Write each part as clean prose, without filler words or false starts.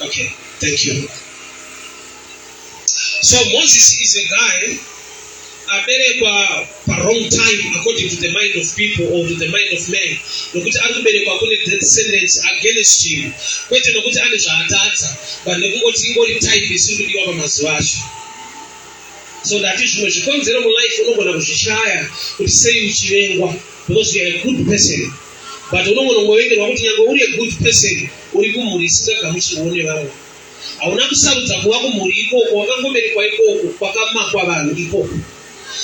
Okay, thank you. So Moses is a guy aberekwa pawrong time according to the mind of people or to the mind of man, nokuti ari kuberekwa kune death sentence against him, kwete nokuti ane zvaatadza, but nekungoti ingori type isiri kudiwa pamazuva acho. So ndati zvimwe zvikonzero mulife unogona kuzvishaya kuti sei uchivengwa, because you are a good person, but unogona kungovengerwa kuti nyange uri a good person, uri kumhuri isingagamuchirwawo nevamwe. Hauna kusarudza kuva kumhuri ikoko, wakangoberekwa ikoko kwakamakwa vanhu ikoko.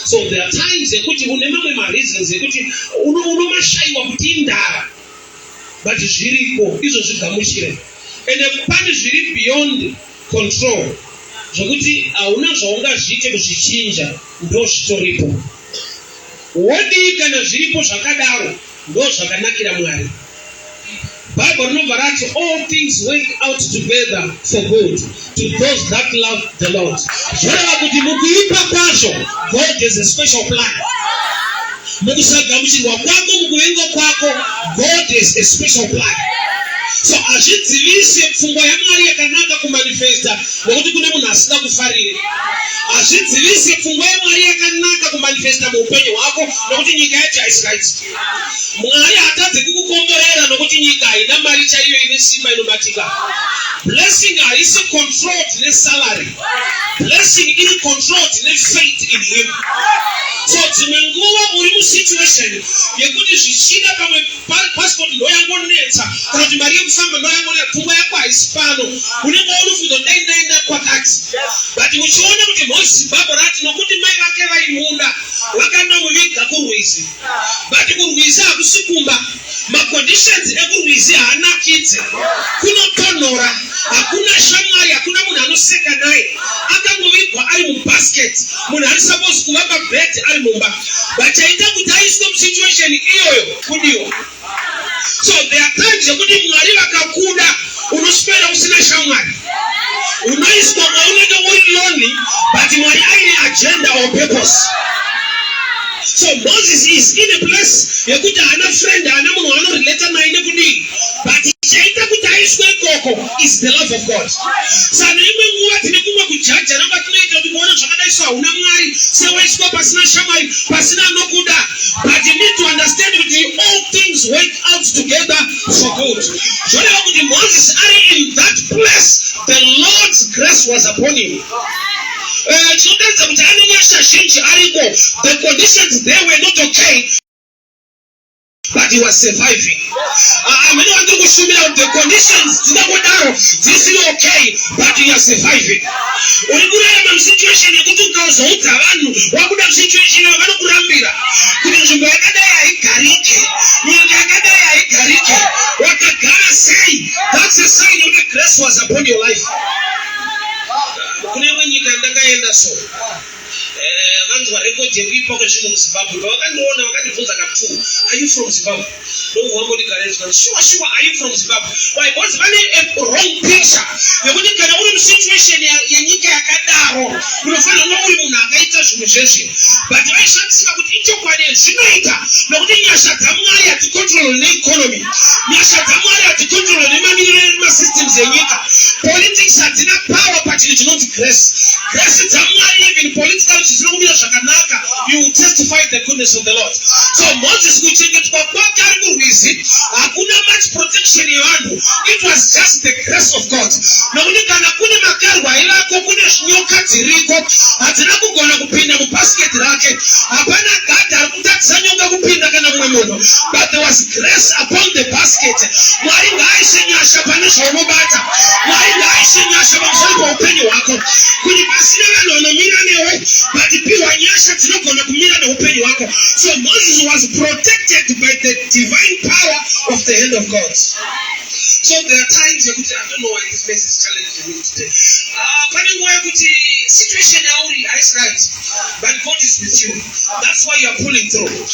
So there are times yekuti une mamwe mareasons ekuti unomashayiwa kuti indava, but zviriko izvo, zvigamuchire. Ende pane zviri beyond control zvokuti hauna zvaungazviite kuzvichinja, ndo zvitoripo. Wodii kana zviripo zvakadaro? Ndo zvakanakira Mwari. Bible rinobva rati, "All things work out together for good to those that love the Lord." Zvoreva kuti mukuipa kwazvo, God has a special plan. Mukusagamuchirwa kwako, mukuvengwa kwako, God has a special plan. So hazvidzivise pfungwa yaMwari yakanaka kumanifesta nokuti kune munhu asina kufarire. Hazvidzivise pfungwa yaMwari yakanaka kumanifesta muupenyu hwako nokuti nyika yacho haisi right. Mwari hatadze kukukomborera nokuti nyika haina mari chaiyo ine simba inobatika. Blessing haisi controlled nesalary. Blessing iri controlled nefaith in Him. So dzimwe nguva uri musituation yekuti zvichida pamwe passport ndo yangonetsa, kana kuti mari yekufamba ndo yangonetsa, pfungwa yako haisi pano, unenge unofunga, "Dai ndaenda kwakati." But muchiona kuti Mozisi, Bhabho rati nokuti mai vake vaimuda, vakandomuviga kurwizi. But kurwizi hakusi kumba. Maconditions ekurwizi haanakidze, kunotonhora, hakuna shamwari, hakuna munhu anoseka naye. Akangovigwa ari mubasket. Munhu ari suppose kuva pabed ari mumba, vachaita kuti aiswe musituation iyoyo kudiwa. So there are times yekuti Mwari vakakuda, unoswera usina shamwari, unoiswa kwaunenge uri lonely, but Mwari aine agenda or purpose. So Moses is in a place yekuti haana friend, haana munhu waanorelata naye nekudii, but chaita kuti aiswe ikoko is the love of God. Saka imwe nguva tine kumwe kujajana kwatinoita kuti kuona zvakadai so, hauna Mwari, sewaiswa pasina shamwari, pasina anokuda. But you need to understand kuti all things work out together for good. Zvoreva kuti Moses ari in that place, the Lord's grace was upon him. Chinotaridza kuti ane nyasha zhinji ariko, the conditions there were not okay, but he was surviving. Amene wandiri kushumira kuti the conditions dzingangodaro dzisiri okay, but you are surviving. Uri kurarama musituation yekuti ukazoudza vanhu wakuda musituation iyo, vanokurambira kuti nzvimbo yakadai haigarike, nyika yakadai haigarike, wakagara sei? That's a sign yekuti grace was upon your life. Kune imwe nyika yandakaenda, so vanzwa rekodhi yekuipa kwezvinhu muZimbabwe. Pavakandiona vakandibvunza ka2, "Are you from Zimbabwe?" Ndobva vambondigarezwa, Sure, are you from Zimbabwe?" Why? Because vane a wrong picture yekuti kana uri musituation yenyika yakadaro, unofanira kunge uri munhu akaita zvimwe zvezve. But vaishandisika kuti ichokwadi zvinoita, nokuti nyasha dzaMwari hadzicontrolwe neeconomy, nyasha dzaMwari hadzicontrolwe nemamiriro emasystems enyika. Politics hadzina power pachinhu chinonzi grace. Grace dzaMwari, even political zvisina kumira zvakanaka, you will testify the goodness of the Lord. So Moses, kuchengetwa kwake ari kurwizi, hakuna much protection yevanhu. It was just the grace of God, nokuti kana kune makarwe aivako, kune nyoka dziriko, hadzina kugona kupinda mubhasiketi rake. Hapana gadha ari kutadzisa nyoka kupinda kana mumwe munhu, but there was grace upon the basket. Mwari ngaaise nyasha pane zvaunobata. Mwari ngaaise nyasha pamusoro peupenyu hwako, kuti pasina vanhu vanomira newe, but piwa nyasha dzinogona kumira neupenyu hwako. So Moses was protected by the divine power of the hand of God. So there are times yekuti, I don't know why this message is challenging me today, pane nguva yekuti situation yauri haisi right, but God is with you. That's why you are pulling through.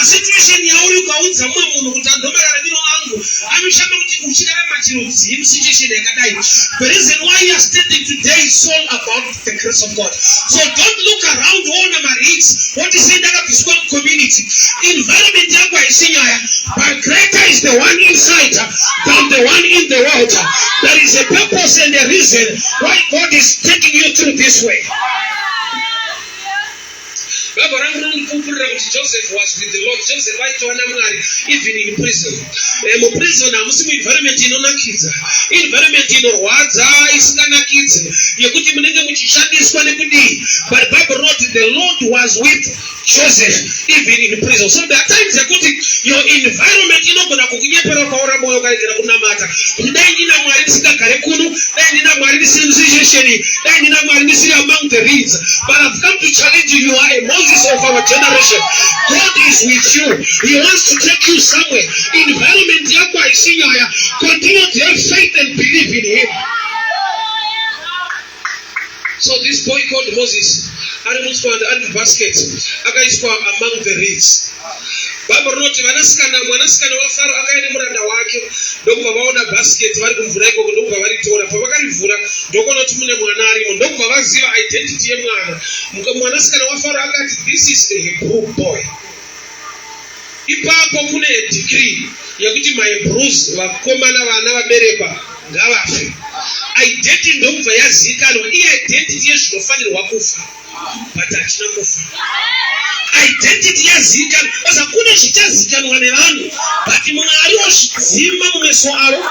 Situation yauri, ukaudza mumwe munhu kuti andomararamiro angu wangu anoshama kuti uchirarama chirudzii musituation yakadai. The reason why you are standing today is all about the grace of God. So don't look around woona mareeds woti sei ndakabviswa mucommunity. Environment yako haisi nyaya, but greater is the one inside than the one in the world. There is a purpose and a reason why God is taking you through this way. Bible rangu rinondipupurira kuti Joseph was with the Lord. Joseph aitova naMwari even in prison. Eh, muprison hamusi muenvironment inonakidza, environment inorwadza isinganakidzi yekuti munenge muchishandiswa nekudii. But Bible rinoti the Lord was with Joseph even in prison. So there are times yekuti your environment inogona kukunyepera ukaora moyo ukaregera kunamata kuti dai ndina Mwari ndisingagare kuno, dai ndina Mwari ndisiri musituation iyi, dai ndina Mwari ndisiri among the reeds. But I've come to challenge you. You are a Moses of our generation. God is with you. He wants to take you somewhere. Environment yako haisi nyaya. Continue to have faith and believe in him. So this boy called Moses ari mutswanda ari mubasket akaiswa among the reeds. Bible rinoti vanasikana mwanasikana waFaro akauya nemuranda wake ndokubva vaona basket vari kumvura ikoko ndokubva varitora. Pavakarivhura ndokuona kuti mune mwana arimo ndokubva vaziva identity yemwana. Mwanasikana waFaro akati this is a Hebrew boy. Ipapo kune decree yekuti maHebrews vakomana vana vaberekwa ngavafe. Identity ndokubva yazivikanwa iye identity yezvinofanirwa kufa but hachina kufa. Identity yazivikanwa basa kune zvichazikanwa nevanhu but Mwari wozvidzima mumeso avo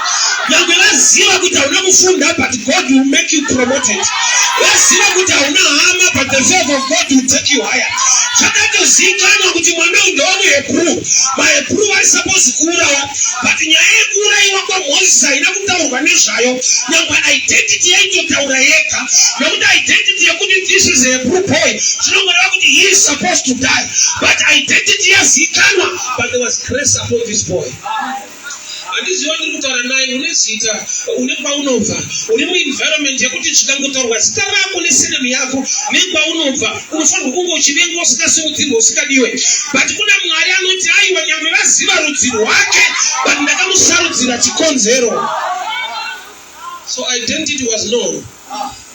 nyangwe vaziva kuti hauna kufunda but God will make you promoted. Vaziva kuti hauna hama but the favor of God will take you higher. Zvakatozivikanwa kuti mwana uyu ndewemuHebrew. MaHebrew vari supposed kuurawa but nyaya yekuurayiwa kwaMoses haina kutaurwa nezvayo nyangwe identity yaitotaura yega nekuti identity yekuti this is a Hebrew boy zvinongoreva kuti he is supposed to die but identity yazikanwa but there was grace upon this boy. Handiziva ndiri kutaura naye, une zita, une kwaunobva, uri muenvironment yekuti zvikangotaurwa zita rako nesenemu yako nekwaunobva, unofanirwa kunge uchivengwa, usingasimudzirwe, usingadiwe. But kuna Mwari anoti aiwa, nyangwe vaziva rudzi rwake, but ndakamusarudzira chikonzero. So identity was known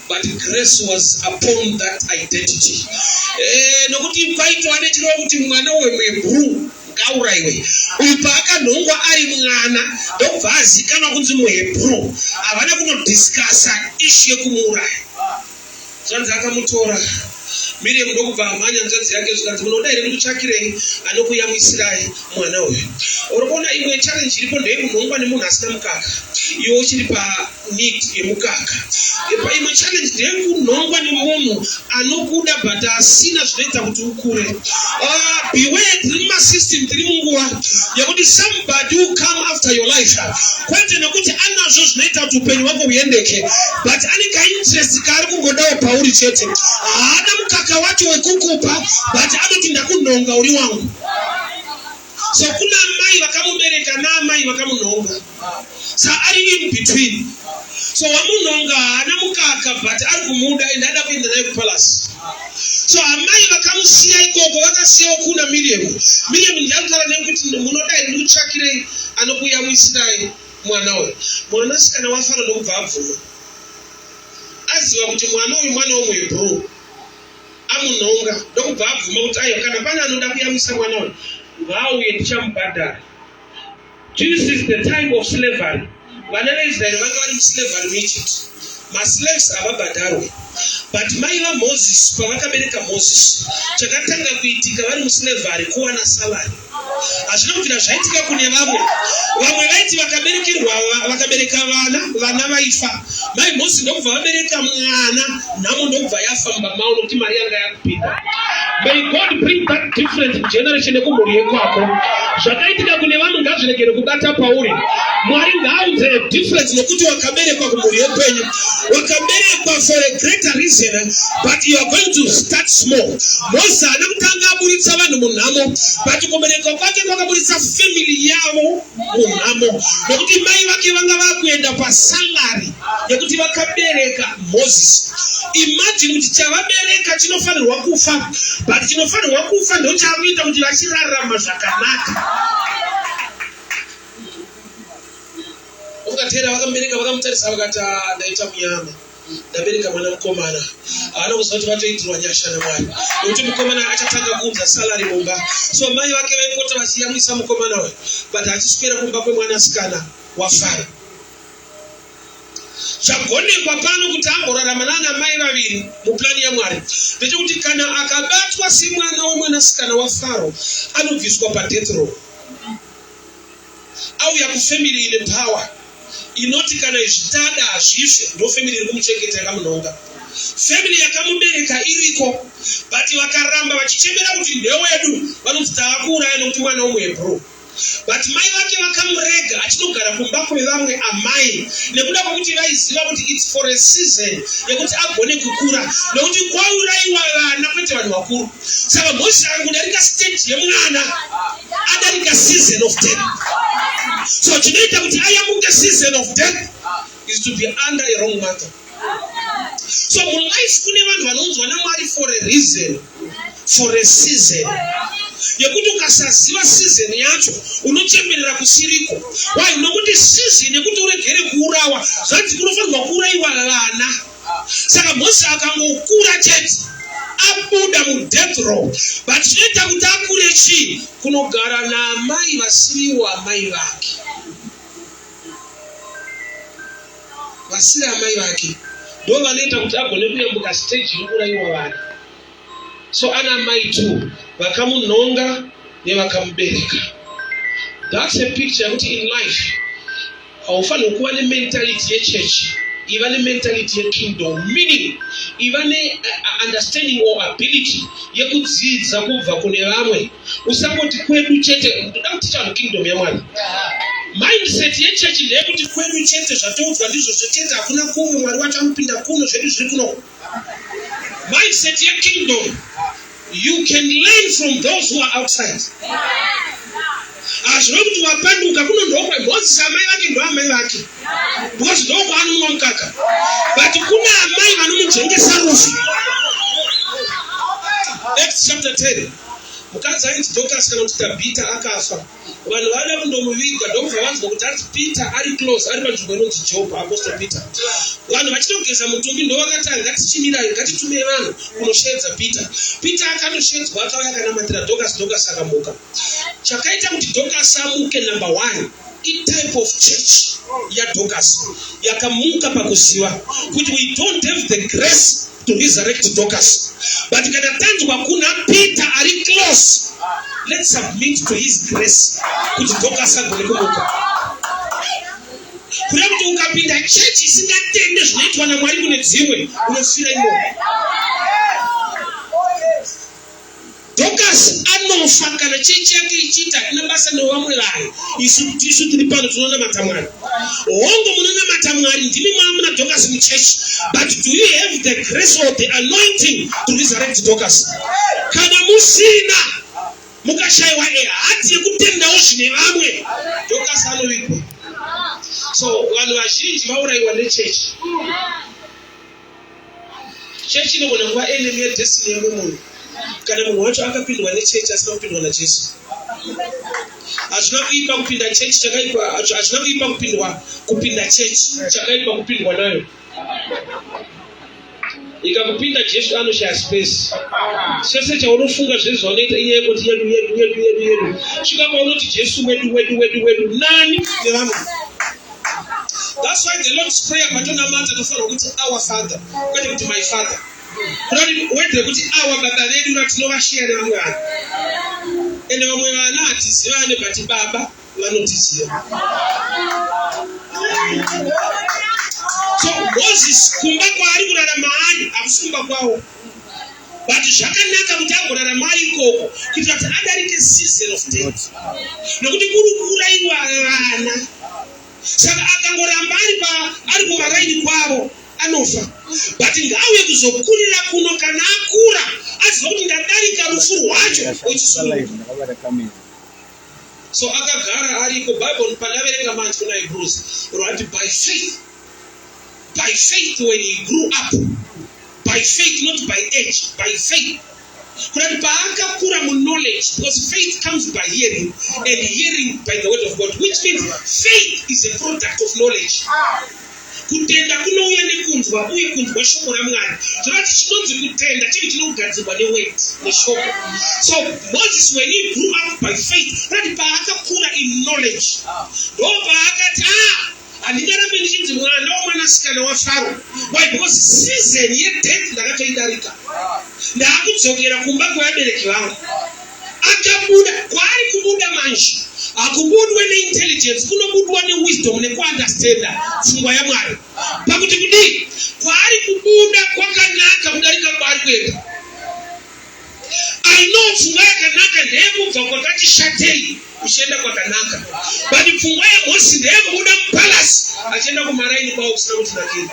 but grace was upon that identity. Eh, nokuti kwaitwa nechireva kuti mwana wemuHebrew ngauraiwe. Uyu paakanhongwa ari mwana ndokubva azikanwa kunzi muHebrew, havana kunodiscussa issue yekumuuraya. Zvanzi akamutora Miriam ndokubva amhanya hanzvadzi yake zvikanzi munoda here ndikutsvakirei anokuyamwisirai mwana uyu. Uri kuona imwe challenge iripo ndeyekunhongwa nemunhu asina mukaka iwe uchiri pa need yemukaka. Imwe challenge ndeyekunhongwa nemunhu anokuda but asina zvinoita kuti ukure. Beware, tiri mumasystem, tiri munguva yekuti somebody will come after your life kwete nekuti anazvo zvinoita kuti upenyu hwako huendeke but ane kainterest kaari kungodawo pauri chete. Haana mukaka wacho wekukupa but anoti ndakunhonga uri wangu. So kuna amai vakamubereka naamai vakamunhonga, sa ari in between. So wamunhonga haana mukaka but ari kumuda and ada kuenda naye kupalace. So amai vakamusiya ikoko vakasiyawo kuna Miriam. Miriam ndiye arikutaura nekuti munoda here ndikutsvakirei anokuyamwisirai mwana uyu. Mwanasikana waFaro ndokubva abvuma, aziva kuti mwana uyu mwana wemuHebrew. Amunhonga ndokubva abvuma kuti aiwa, kana pane anoda kuyamwisa mwana uyu ngaauye ndichamubhadhara. This is the time of slavery. Vana veIsraeri vanga vari muslavery muEgypt. Maslaves havabhadharwe. But mai vaMoses pavakabereka Moses, chakatanga kuitika vari muslavery kuwana salary. Hazvina kubvira zvaitika kune vamwe. Vamwe vaiti vakaberekerwa vakabereka vana, vana vaifa. Mai Moses ndokubva vabereka mwana, nhamo ndokubva yafa mumba mavo nokuti mari yanga yakupinda. May God bring that difference generation yekumhuri yekwako. Zvakaitika kune vamwe ngazviregere kubata pauri. Mwari ngaaunze a difference nokuti wakaberekwa kumhuri yekwenyu. Wakaberekwa for a greater reason, but you are going to start small. Moses haana kutanga aburitsa vanhu munhamo, but kuberekwa kwake kwakaburitsa family yavo munhamo, nokuti mai vake vanga vakuenda pasalary yekuti vakabereka Moses. Imagine kuti chavabereka chinofanirwa kufa, but chinofanirwa kufa ndochaakuita kuti vachirarama zvakanaka. Ukateera vakamubereka vakamutarisa vakati, "Ah, ndaita munyama, ndabereka mwana mukomana." Haana kuziva kuti vatoitirwa nyasha naMwari, nekuti mukomana achatanga kuunza salary mumba. So mai vake vaipota vachiyamwisa mukomana uyu, but achiswera kumba kwemwanasikana waFaro. Chagonekwa pano kuti amborarama naana mai vaviri muplani yaMwari ndechekuti kana akabatwa semwana wemwanasikana waFaro, anobviswa padeath row, auya kufamily ine power inoti kana izvitada hazvife. Ndo family iri kumuchengeta, yakamunhonga, family yakamubereka iriko, but vakaramba vachichemera kuti ndewedu, vanonzi taakuuraya nokuti mwana womuHebrew. But mai vake vakamurega achinogara kumba kwevamwe amai nekuda kwekuti vaiziva kuti it's for a season yekuti agone kukura, nekuti kwaurayiwa vana, kwete vanhu vakuru. Saka Mozisi akangodarika stage yemwana, adarika season of death. So chinoita kuti ayambuke season of death is to be under a wrong mother. So mulife kune vanhu vanounzwa naMwari for a reason, for a season, yekuti ukasaziva season yacho unochemberera kusiriko. Why? Nokuti season yekuti uregere kuurawa, zvanzi kunofanirwa kuurayiwa vana. Saka Mozisi akangokura chete, abuda mudeath row. But chinoita kuti akure chii? Kunogara naamai vasiriwo amai vake, vasiri amai vake, ndo vanoita kuti agone kuyambuka stage inourayiwa vana. So ana mai two, vakamunhonga nevakamubereka. That's a picture yekuti in life haufaniri kuva nementality yechechi. Iva nementality yekingdom, meaning iva neunderstanding or ability yekudzidza kubva kune vamwe. Usangoti kwedu chete. Ndoda kuticha vanhu kingdom yaMwari. Mindset yechechi ndeyekuti kwedu chete, zvatoudzwa ndizvozvo chete, hakuna kumwe, Mwari wacho anopinda kuno, zvedu zviri kuno. Mindset yekingdom, you can learn from those who are outside. Hazvino kuti wapanduka kuno. Ndokwe Mozisi, amai vake ndo amai vake because ndokwaanonwa mukaka, but kuna amai vanomunzvengesa rufu. Acts chapter 10, mukadzi ainzi Dorcas kana kuti Tabita akafa. Vanhu vada kundomuviga, ndokubva vanzwa kuti ati Peter ari close, ari panzvimbo inonzi Jopa, Apostle Peter. Vanhu vachitogeza mutumbi, ndovakati, "Ngatichimirai, ngatitumei vanhu kunoshedza Peter." Peter akanoshedzwa, akauya, akanamatira Dorcas. Dorcas akamuka. Chakaita kuti Dorcas amuke, number one, itype of church yaDorcas yakamuka pakuziva kuti we don't have the grace to resurrect Dorcas, but kana tanzwa kuna Peter ari close, let's submit to his grace kuti Dorcas agone kumuka. Kureva kuti ukapinda chechi isingatende zvinoitwa naMwari kune dzimwe, unofira imomo. Dorcas anofa kana chechi yake ichiita, "Hatina basa nevamwe vanhu, isu tisu tiri pano tinonamata Mwari." Hongo, munonamata Mwari, ndimi maamuna Dorcas muchechi, but do you have the grace or the anointing to resurrect Dorcas? Kana musina, mukashayiwa heart yekutendawo zvine vamwe, Dorcas anovigwa. So vanhu vazhinji vaurayiwa nechechi. Chechi inogona kuva enemy yedestiny yemwe munhu kana munhu wacho akapindwa nechechi asina kupindwa naJesu. Hazvina kuipa kupinda chechi, chakaipa, hazvina kuipa kupindwa, kupinda chechi. Chakaipa kupindwa nayo. Ikakupinda, Jesu anoshaya space. Chese chaunofunga, zvese zvaunoita, inyaya yekuti yedu, yedu, yedu, yedu, yedu. Svika paunoti Jesu wedu, wedu, wedu, wedu, nani nevamwe. That's why the Lord's Prayer, patonamata tofanira kuti "Our Father", kwete kuti "My Father". Kunoti word rekuti "our", Baba vedu, ratinovashiya nevamwe vanhu. Ende vamwe vana hatizivane, but Baba vanotiziva. So Moses, kumba kwaari kurarama ari hakusi kumba kwavo, but zvakanaka kuti agorarama ari ikoko kuitira kuti adarike season of death, nokuti kuri kuurayiwa vana. Saka akangoramba ari kumaraini kwavo, anofa. But ngauye kuzokurira kuno. Kana akura, aziva kuti ndadarika rufu rwacho, ochisununguka. Live ndakabata kamera. So akagara ariko. Bible pandaverenga manje kuna Hebrews rwati by faith, by faith when he grew up, by faith, not by age, by faith. Kurati paakakura muknowledge, because faith comes by hearing and hearing by the word of God, which means faith is a product of knowledge. Kutenda kunouya nekunzwa uye kunzwa shoko raMwari. Zvorati chinonzi kutenda chinhu chinogadzirwa neword, neshoko. So Moses, when he grew up by faith, rati paakakura in knowledge, ndo paakati, "Ah, handingarambe ndichinzi mwana womwanasikana waFaro." Why? Because season yedeath ndakatoidarika, ndaakudzokera kumba kwevabereki vangu. Akabuda. Kwaari kubuda manje hakubudwe neintelligence, kunobudwa newisdom nekuunderstanda pfungwa yaMwari. Pakuti kudii? Kwaari kubuda kwakanaka kudarika kwaari kuenda. I know pfungwa yakanaka ndeyekubva kwakati shatei uchienda kwakanaka, but pfungwa yaMosi ndeyekubuda mupalace achienda kumaraini kwavo kusina kuti nakiri.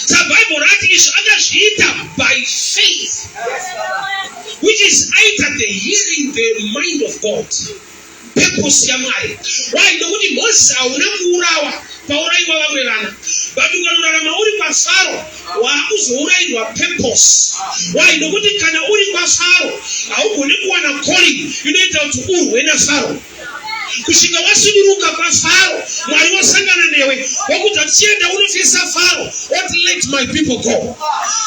Saka Bhaibheri rati izvo akazviita by faith, which is either the hearing the mind of God, purpose yaMwari. Why? Nokuti Mozisi hauna kuurawa paurayiwa vamwe vana, but ukanorarama uri kwaFaro waakuzourayirwa purpose. Why? Nokuti kana uri kwaFaro haugoni kuwana calling inoita kuti urwe naFaro kusvika wasuduruka kwaFaro. Mwari wasangana newe, wakuti tichienda unofesa Faro, oti, "Let my people go."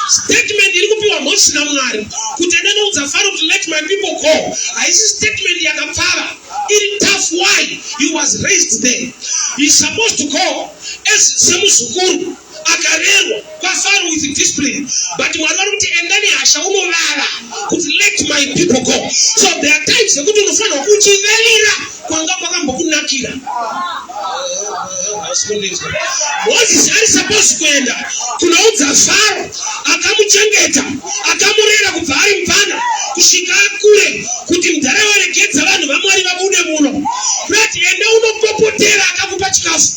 Statement iri kupiwa Mozisi naMwari kuti enda noudza Faro kuti, "Let my people go," haisi statement yakapfava, iri tough. Why? He was raised there. He is supposed to go as semuzukuru akarerwa kwaFaro with discipline, but Mwari vari kuti enda nehasha unovava kuti, "Let my people go." So there are times yekuti unofanirwa kuchivarira kwanga kwakambokunakira. Mozisi ari supposed kuenda kunoudza Faro akamuchengeta, akamurera kubva ari mupfana kusvika akure, kuti mudhara, waregedza vanhu vaMwari vabude muno. Kurati ende unopopotera akakupa chikafu.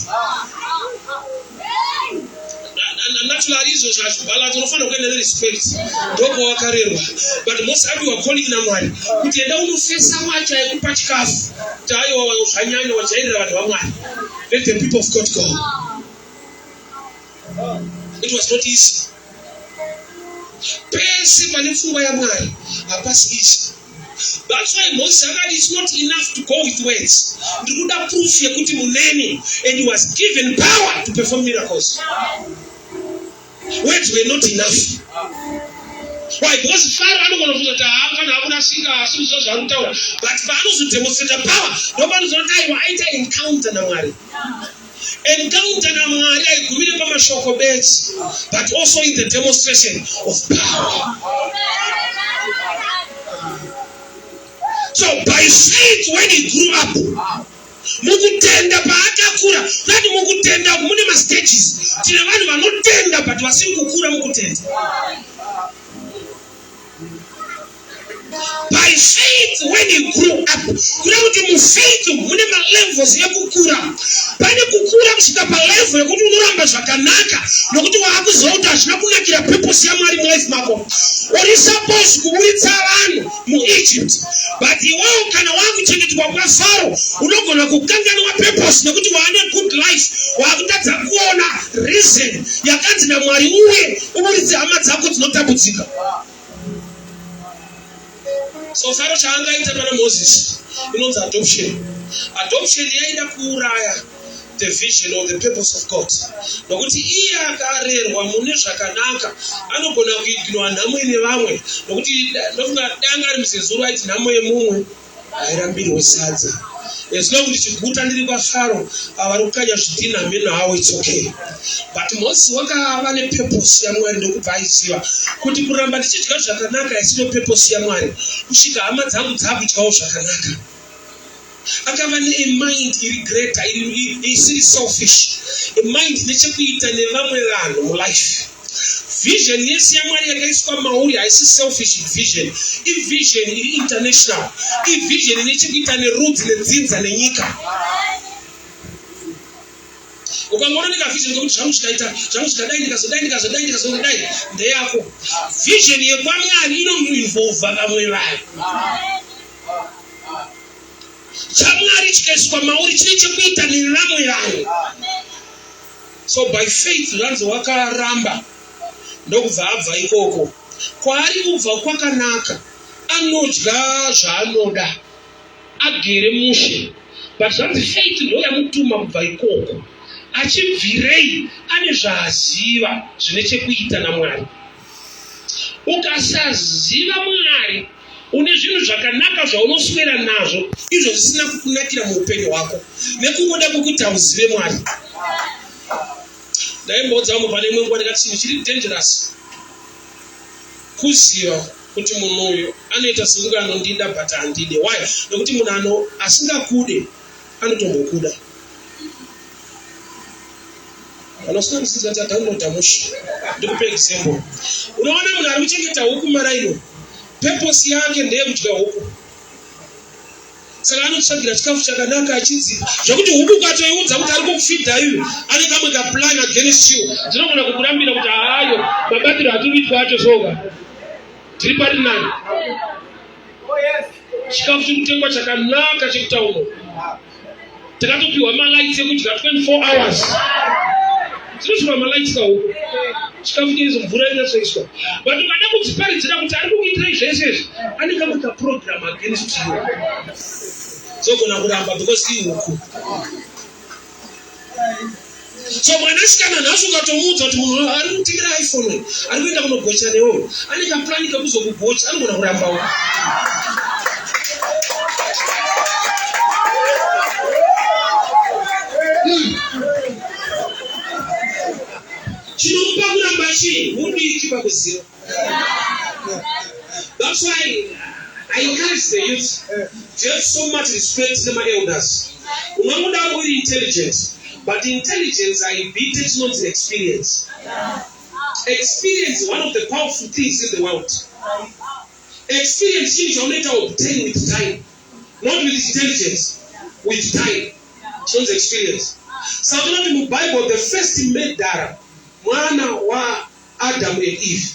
Naturally izvozvo hazvibalance. Unofanira kuenda nerespect, ndopawakarerwa, but Mose apiwa calling naMwari kuti enda unofesa wacho aikupa chikafu, kuti aiwa, zvanyanya, wajairira vanhu vaMwari, let the people of God go. It was not easy. Pese pane pfungwa yaMwari hapasi easy. That's why Moses akati, "It's not enough to go with words, ndiri kuda proof yekuti muneni." And he was given power to perform miracles. Words were not enough. Why? Because Faro anogona kufunga kuti haafana akurasika, asi kuziva zvaari kutaura, but paanozodemonstrata power ndopanozoti aiwa, aita encounter naMwari. Encounter naMwari haigumire pamashoko bedzi, but also in the demonstration of power. So by faith, when he grew up mukutenda, paakakura, kati mukutenda mune mastages. Tine vanhu vanotenda but vasiri kukura mukutenda. By faith, when he grew up, kuda kuti mufaith mune malevels ekukura. Pane kukura kusvika palevel yekuti unoramba zvakanaka nokuti waakuziva kuti hazvina kunakira purpose yaMwari mulife mako. Uri suppose kuburitsa vanhu muEgypt, but iwewo kana waakuchengetwa kwaFaro unogona kukanganwa purpose nekuti waane good life, waakutadza kuona reason yakanzi naMwari uye uburitse hama dzako dzinotambudzika. So Faro chaangaita pana Moses inonzi adoption. Adoption yaida kuuraya the vision or the purpose of God, nokuti iye akarerwa mune zvakanaka anogona kuignora nhamo ine vamwe, nokuti ndofunga danga ari muzezuru aiti nhamo yemumwe hairambirwe sadza. As long ndichiguta ndiri kwaFaro, vari kukanya zvidhina meno havo, it's okay. But Moses wakava nepurpose yaMwari, ndokubva aiziva kuti kuramba ndichidya zvakanaka isino purpose yaMwari kusvika hama dzangu dzakudyawo zvakanaka. Akava nemind iri greater, isiri selfish, mind nechekuita nevamwe vanhu mulife. Vision yese yaMwari yakaiswa mauri haisi selfish vision, ivision iri international, ivision ine chekuita nerudzi nedzinza nenyika. Ukangoona nekavision kekuti zvangu zvikaita, zvangu zvikadai, ndikazodai, ndikazodai, ndikazodai, ndeyako. Vision yekwamwari inoinvolva vamwe vanhu. ChaMwari chikaiswa mauri chine chekuita nevamwe vanhu. So by faith zvanzi wakaramba, ndokubva abva ikoko. Kwaari kubva kwakanaka, anodya zvaanoda, agere mushe. But zvanzi faith ndo yamutuma kubva ikoko. Achibvirei ane zvaaziva zvine chekuita naMwari. Ukasaziva Mwari, une zvinhu zvakanaka zvaunoswera nazvo izvo zvisina kukunakira muupenyu hwako nekungoda kwekuti hauzive Mwari. Ndaimboudza vamwe pane imwe nguva ndikati chinhu chiri dangerous kuziva kuti munhu uyu anoita sekunge anondida but handide. Why? Nekuti munhu ano asingakude anotombokuda. Vanosina kudzidza kuti adownloada mushe. Ndikupe example. Unoona munhu ari kuchengeta huku maraino. Purpose yake ndeyekudya huku. Saka anotsvagira chikafu chakanaka achidzipa. Zvekuti huku ukatoiudza kuti ari kukufidha iwe, ane kamwe kaplan against you. Dzinogona kukurambira kuti haayo mabatiro atiri kuitwa acho soka. Tiri pari nani. Chikafu chiri kutengwa chakanaka chekutauro. Takatopiwa malights ekudya 24 hours. Dzinosvika malights kahuku. Chikafu cheizo mvura inatsoiswa. But ukada kudziparidzira kuti ari kukuitirai zvese izvi, ane kamwe kaprogram against you. Dzogona kuramba because ihuku. So mwanasikana nhasi ukatomuudza kuti munhu ari kutengera iPhone uyu, ari kuenda kunogocha newe uyu, ane kaplani kekuzokugocha, anogona kurambawo. Chinomupa kuramba chii? Hudiki pakuziva. That's why I encourage the youth to have so much respect nema elders. Ungangodaro uri intelligent, but intelligence haibhite chinonzi experience. Experience is one of the powerful things in the world. Experience chinhu chaunoita obtain with time, not with intelligence, with time. Chinonzi experience. Saka tinoti muBible the first murderer mwana wa Adam and Eve,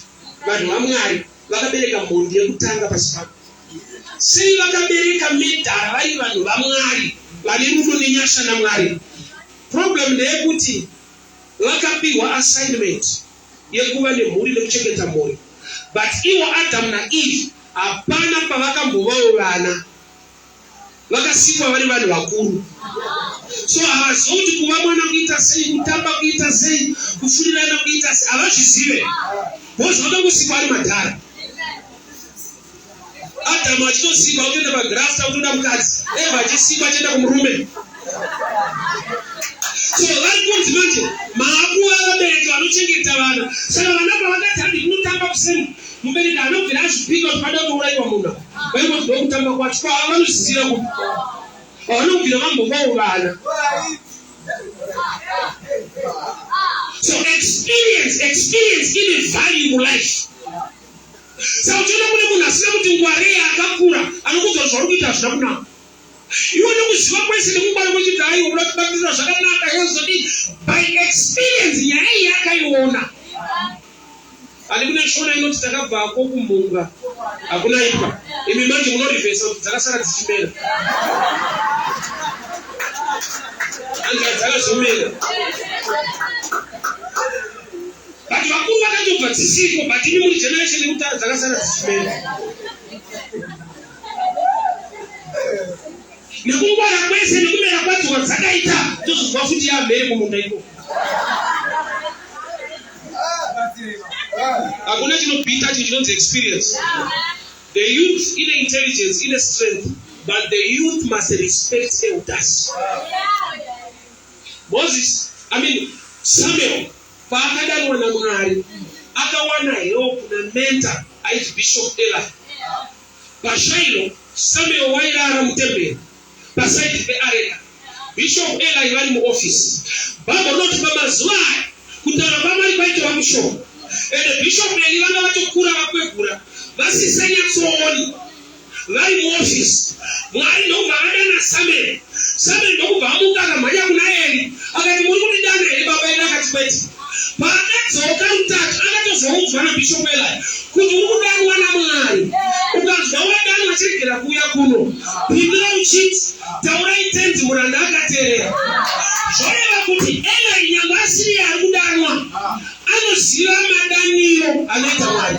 vanhu vaMwari vakabereka mhondi yekutanga pasi pano. Sei vakabereka murderer vari vanhu vaMwari vane rudo nenyasha naMwari? Problem ndeyekuti vakapiwa assignment yekuva nemhuri nekuchengeta mhuri, but ivo Adam naEve hapana pavakambovawo vana. Vakasikwa vari vanhu vakuru, so havazive kuti kuva mwana kuita sei, kutamba kuita sei, kufurirana kuita sei, havazvizive because vakangosikwa ari madhara. Adamu achitosikwa kutoenda pagrasta kutoda mukadzi, Eva achisikwa achienda kumurume. So vari kunzi manje maakuva vabereki vanochengeta vana. Saka vana pavakati handi kunotamba kuseni, mubereki anobvira azvipika kuti pada kuurayiwa munhu. Vaingoti ndokutamba kwacho kwava vanozviziva kuti vanobvira vambovawo vana. So experience, experience ine value mulife. Saka uchiona kune munhu asina kuti ngwarei akakura anokuudza zvauri kuita hazvina kunaka. Iwe nekuziva kwese nekungwara kwechiti aiwa unoda kubatirira zvakanaka yozodii by experience nyaya iyi akaiona. Ani kune shona inoti takabvako kumhunga hakuna ipwa. Imi manje munorivhesa kuti dzakasara dzichimera. Anga dzakazomera. But vakuru vakatobva dzisiko but imi muri generation yekutara dzakasara dzichimera. Nekungwara kwese nekumera kwadzo kwadzakaita tozozwa futi yamhere mumunda ikoko. Hakuna chinobhita chinhu chinonzi experience. The youth ine intelligence, ine strength, but the youth must respect elders. Moses, I mean Samuel paakadanwa naMwari akawana help namentor ainzi Bishop Eli. PaShailo, Samuel wairara mutemberi pasaidi peareka. Bishop Eli vari muofisi. Bhaibheri rinoti pamazuva aya kutaura kwaMwari kwaitova kushoma. Ende Bishop Eli vanga vatokura vakwegura vasisanyatsooni vari muofisi. Mwari ndokubva vadana Samuel. Samuel ndokubva amuka akamhanya kuna Eli akati muri kundidana here baba? Eli akati kwete. Paakadzoka rutatu akatozoudzwa naBishop Eli kuti uri kudanwa naMwari. Ukanzwa wadanwa chiregera kuuya kuno. Pindura uchiti taurai tenzi muranda akateerera. Zvoreva kuti Eli nyangwe asiriye ari kudanwa anoziva madaniro anoita Mwari.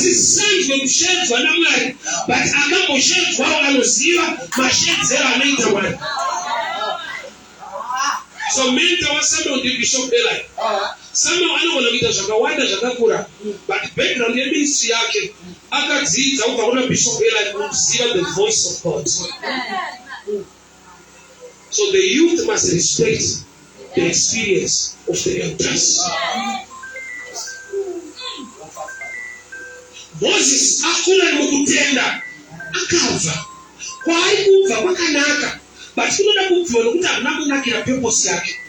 Asisanzwe kushedzwa naMwari, but akamboshedzwawo anoziva mashedzero anoita Mwari. So mentor waSamuel ndiBishop Eli. Samuel anogona kuita zvakawanda zvakakura, but background yeministry yake akadzidza kubva kuna Bishop Eli kuziva the voice of God. So the youth must respect the experience of the elders. Moses akura mukutenda akabva kwaari kubva kwakanaka but kunoda kubviwa nokuti hakuna kunakira purpose yake.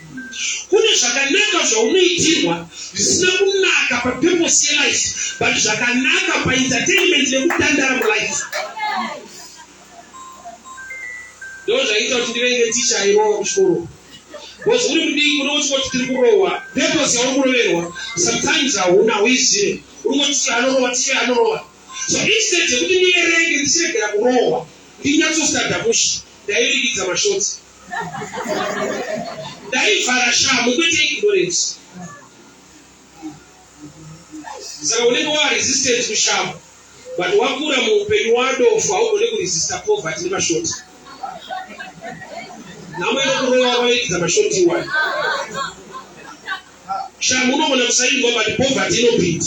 Kune zvakanaka zvaunoitirwa zvisina kunaka papurpose yelife but zvakanaka paentertainment nekutandara mulife. Ndozvaita kuti ndivenge ticha airova kuchikoro. Because uri mudiki unongoti tiri kurohwa, purpose yauri kuroverwa sometimes hauna hauizive. Uri kungoti ticha anorova, ticha anorova. So instead yekuti ndiverenge ndichiregera kurohwa, ndinyatsostadha mushe, ndaivirikidza mashotsi. Ndaivhara shamhu kwete ignorance. Saka unenge wa resistant kushamhu. But wakura muupenyu wadofo haugone kuresista poverty nemashoti. Nhamo inokurova waitidza mashoti iwayo. Shamhu unogona kusainzwa but poverty inopinda.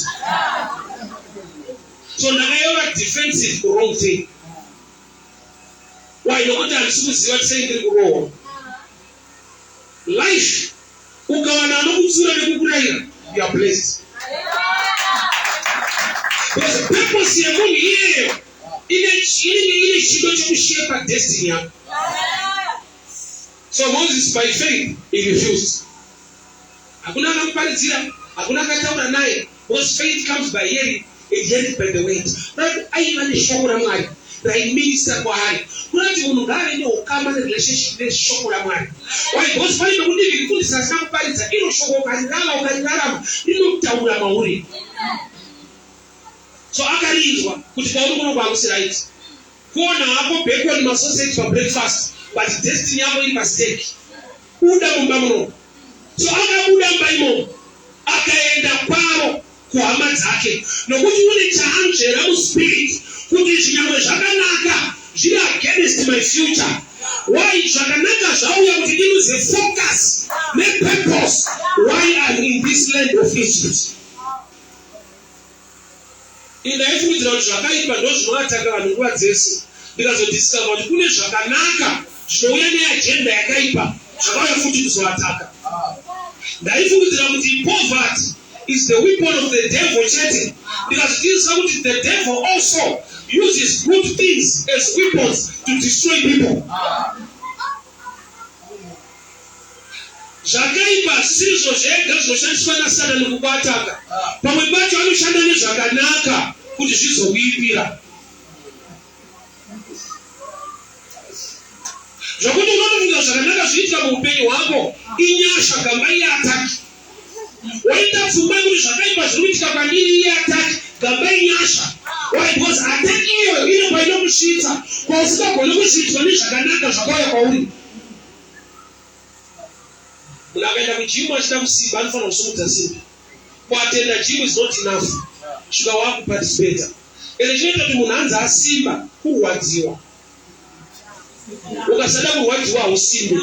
So ndakayova defensive ku wrong thing. Why? Nokuti handisi kuziva kuti sei ndiri kurohwa. Life ukawana anokutsiura nekukurayira you are blessed. Because purpose yemunhu iyeyo ine ine chido chekushepa destiny yako. So Moses by faith he refused. Hakuna akamuparidzira, hakuna akataura naye because faith comes by hearing and hearing by the word. Right? Aiva neshoko raMwari raiminista kwaari. Kureva kuti munhu ngaave neukama nerelationship neshoko raMwari. Why? Because pane pekuti mufundisi asina kuparidza iro shoko ukarirava ukarirarama rinotaura mauri. So akarinzwa kuti kwauri kuno kwakusi right. Kuona hako bacon masausage pabreakfast but destiny yako iri pastake. Buda mumba muno. So akabuda mumba imomo akaenda kwavo kuhama dzake nokuti une chaanzvera muspirit kuti izvi nyangwe zvakanaka zviri against my future. Why zvakanaka zvauya kuti ndiluze focus nepurpose why I'm in this land of Egypt. Ini ndaifungidzira kuti zvakaipa ndozvinoataka vanhu nguva dzese, ndikazodiscover kuti kune zvakanaka zvinouya neagenda yakaipa zvakauya futi kuzoataka. Ndaifungidzira kuti poverty is the weapon of the devil chete, ndikazodiscover kuti the devil also uses good things as weapons to destroy people. Zvakaipa hazvisirizvo zvega zvinoshandiswa naSatani kukuataka. Pamwe pacho anoshanda nezvakanaka kuti zvizokuipira. Zvokuti unotofunga zvakanaka zviitika muupenyu hwako inyasha gamba iataki. Waita pfungwa yekuti zvakaipa zviri kuitika kwandiri iataki gamba inyasha. Why? Because attack iyoyo ine kwainokusvitsa kwausingagoni kusvitswa nezvakanaka zvakauya kwauri. Munhu akaenda kujimu achida kusimba anofanira kusumudza simbi. Kuatenda gym is not enough. Svika wakuparticipata. Ende chinoita kuti munhu anzi asimba kurwadziwa. Ukasada kurwadziwa hausimbe.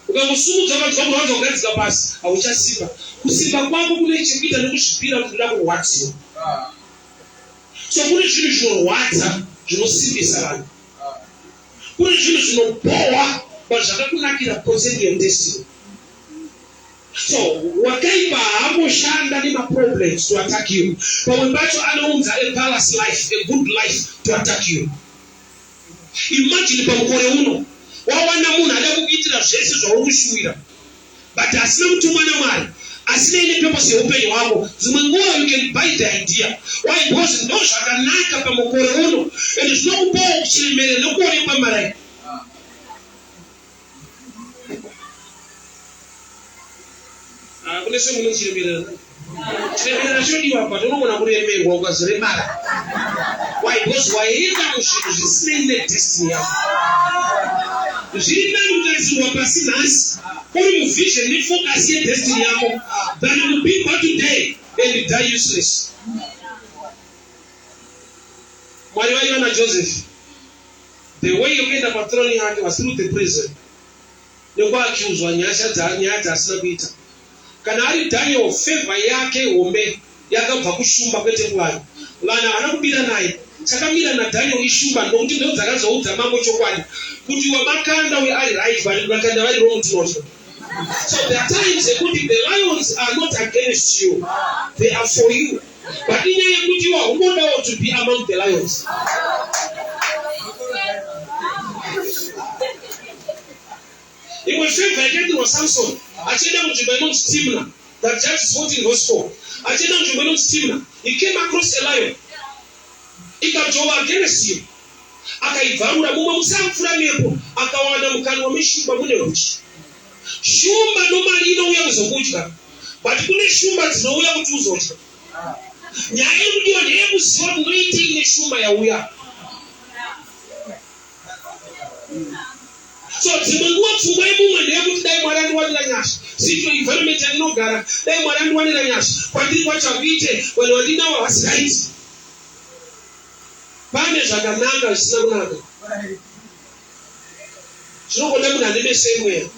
Ukangosumudza ukanzwa kurwadza kugadzika pasi hauchasimba. Kusimba kwako kune chekuita nekuzvipira kuti ndoda kurwadziwa. So kune zvinhu zvinorwadza zvinosimbisa vanhu. Kune zvinhu zvinobhowa but zvakakunakira concerning your destiny. So wakaipa haamboshanda nemaproblems to attack you. Pamwe pacho anounza a palace life, a good life to attack you. Imagine pamukore uno wawana munhu ada kukuitira zvese zvauri kushuwira but asina kutumwa naMwari asinei nepurpose yeupenyu hwako. Dzimwe nguva you can buy the idea. Why? Because ndo zvakanaka pamukore uno and zvinokupawo kuchemere nekuonekwa maraini. Ah, kune semwe unochiremerera. Chiremerera chinodiwa but unogona kuremerwa ukazoremara. Why? Because waenda muzvinhu zvisinei nedestiny yako. Zviri nani kutarisirwa pasi nhasi uri muvision nefocus yedestiny yako than kubigwa today and die useless. Mwari vaiva naJoseph. The way yekuenda pathrone yake was through the prison nekuaccuswa nyasha dza nyaya dzaasina kuita. Kana ari Daniel favor yake hombe yakabva kushumba kwete kuvanhu. Vanhu havana kubira naye. Chakamira naDaniel ishumba nokuti ndodzakazoudza mambo chokwadi kuti wamakanda uyo ari right but vakanda vari wrong tinotya. So there are times yekuti the lions are not against you, they are for you. But inyaya yekuti iwe haungodawo to be among the lions. Imwe favor yakaitirwa Samson achienda kunzvimbo inonzi Timna, that Judges 14 verse 4. Achienda kunzvimbo inonzi Timna, he came across a lion. Ikadzvova against him. Akaibvarura mumwe musi apfuura nepo akawana mukanwa meshumba mune huchi. Shumba normally inouya kuzokudya, but kune shumba dzinouya kuti uzodya. Nyaya iri kudiwa ndeyekuziva kuti ndoitei neshumba yauya. So dzimwe nguva pfungwa yemumwe ndeyekuti dai Mwari andiwanira nyasha, sityo environment yandinogara, dai Mwari andiwanira nyasha, kwandiri kwacho hakuite, vanhu vandinawo havasi right. Pane zvakanaka zvisina kunaka. Zvinongoda munhu ane meso emweya.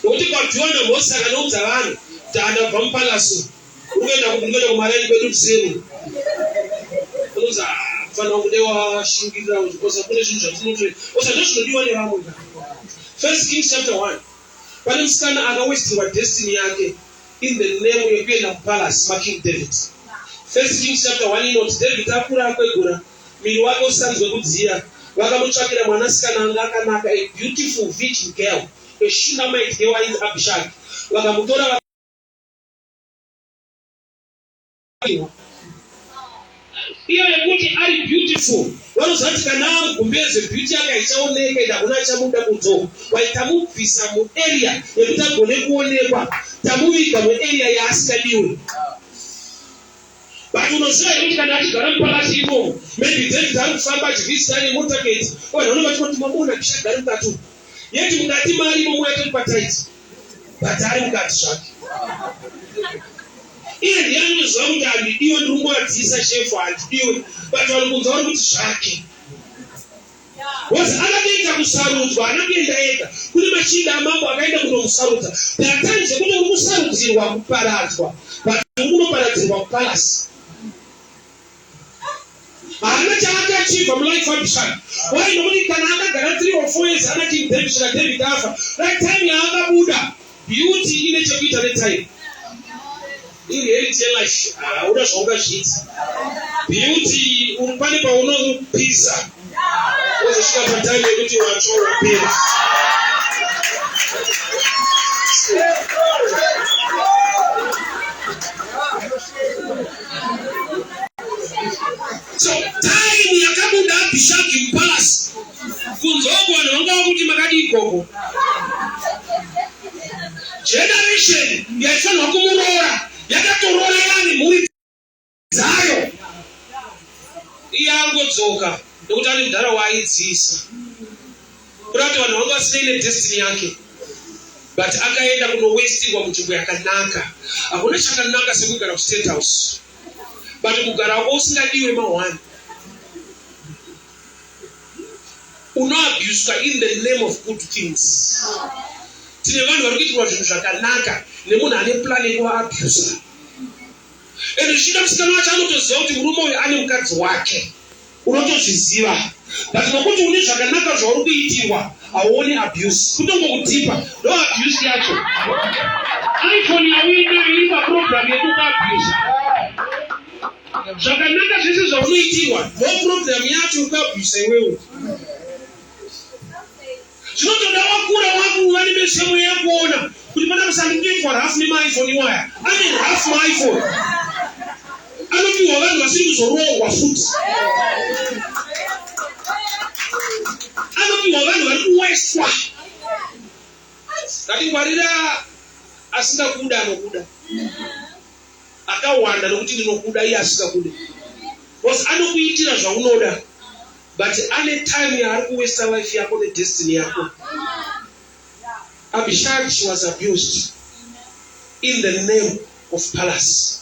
Nokuti kwabviwa naMozisi akanoudza vanhu kuti andabva mupalasi uri kuenda kupi ndikuenda kumaraini kwedu kuseni. Unonzi ah, mfana wangu dai washingirira osa kune zvinhu zvatinoto osa ndozvinodiwa nevamwe ka. First Kings chapter 1 pane musikana akawestirwa destiny yake in the name yekuenda mupalace maKing David. First Kings chapter 1 inoti David akura akwegura miri wake usanzwe kudziya vakamutsvakira mwanasikana anga akanaka a beautiful virgin girl a Shunammite girl ainzi Abishag vakamutora iyo yekuti ari beautiful vanoziva kuti kana amugumbeze beauty yake haichaoneka ende hakuna achamuda kunze wai tamubvisa muarea yekuti agone kuonekwa tamuviga muarea yaasingadiwe but unoziva here kuti kana achigara mupalasi imomo maybe David ari kufamba achivhizita nemotaketi vanhu vanenge vachingoti mamuona Abishag ari mukati umu yeti mukati maari imomo yatori pataiti but ari mukati zvake iye ndiye anoziva kuti handidiwe ndiri kungovadziisa shefu handidiwe but vanhu kunze vari kuti zvake was akatoita kusarudzwa haana kuenda ega kune machinda amambo akaenda kunomusarudza there are times yekuti uri kusarudzirwa kuparadzwa but uri kunoparadzirwa kupalasi haana chaakaachivha mulife Abishag why nokuti kana akagara 3 or 4 years ana King David svika David afa that time yaakabuda beauty ine chekuita netime ireality yelife hauna zvaungazviita beauty pane paunopisa wozosvika patime yekuti watsva wapera So time yakabuda Abishagi mupalasi kunze uko vanhu vanga vakuti makadii ikoko. Generation yaifanirwa kumuroora yakatoroora yani mhuri dzayo. Iye angodzoka nekuti ane mudhara waaidziisa. Kuda kuti vanhu vanga vasinei nedestiny yake but akaenda kunowestirwa munzvimbo yakanaka. Hakuna chakanaka sekugara kustate house but kugarako usingadiwe mahwani unoabuswa in the name of good things. Tine vanhu vari kuitirwa zvinhu zvakanaka nemunhu ane plan yekuvaabhusa and zvichida musikana wacho anotoziva kuti murume uyu ane mukadzi wake unotozviziva but nokuti une zvakanaka zvauri kuitirwa hauoni abuse kutongokutipa ndo abuse yacho iphone yauinayo iri paprogram yekukuabusa zvakanaka zvese zvaunoitirwa ndo program yacho yekuabusa iwewe Zvinotoda wakura wakuva nemeso yekuona kuti pana kusandikutoitwa rafu nemaiphone iwaya. Ane rafu maiphone. Anopiwa vanhu vasiri kuzoroorwa futi. Anopiwa vanhu vari kuwestwa. Ngatingwarira asingakuda anokuda. Akawanda nokuti ndinokuda iye asingakude. Because anokuitira zvaunoda. But ane time yaari kuwesta life yako nedestiny yako. Abishag she was abused in the name of palace.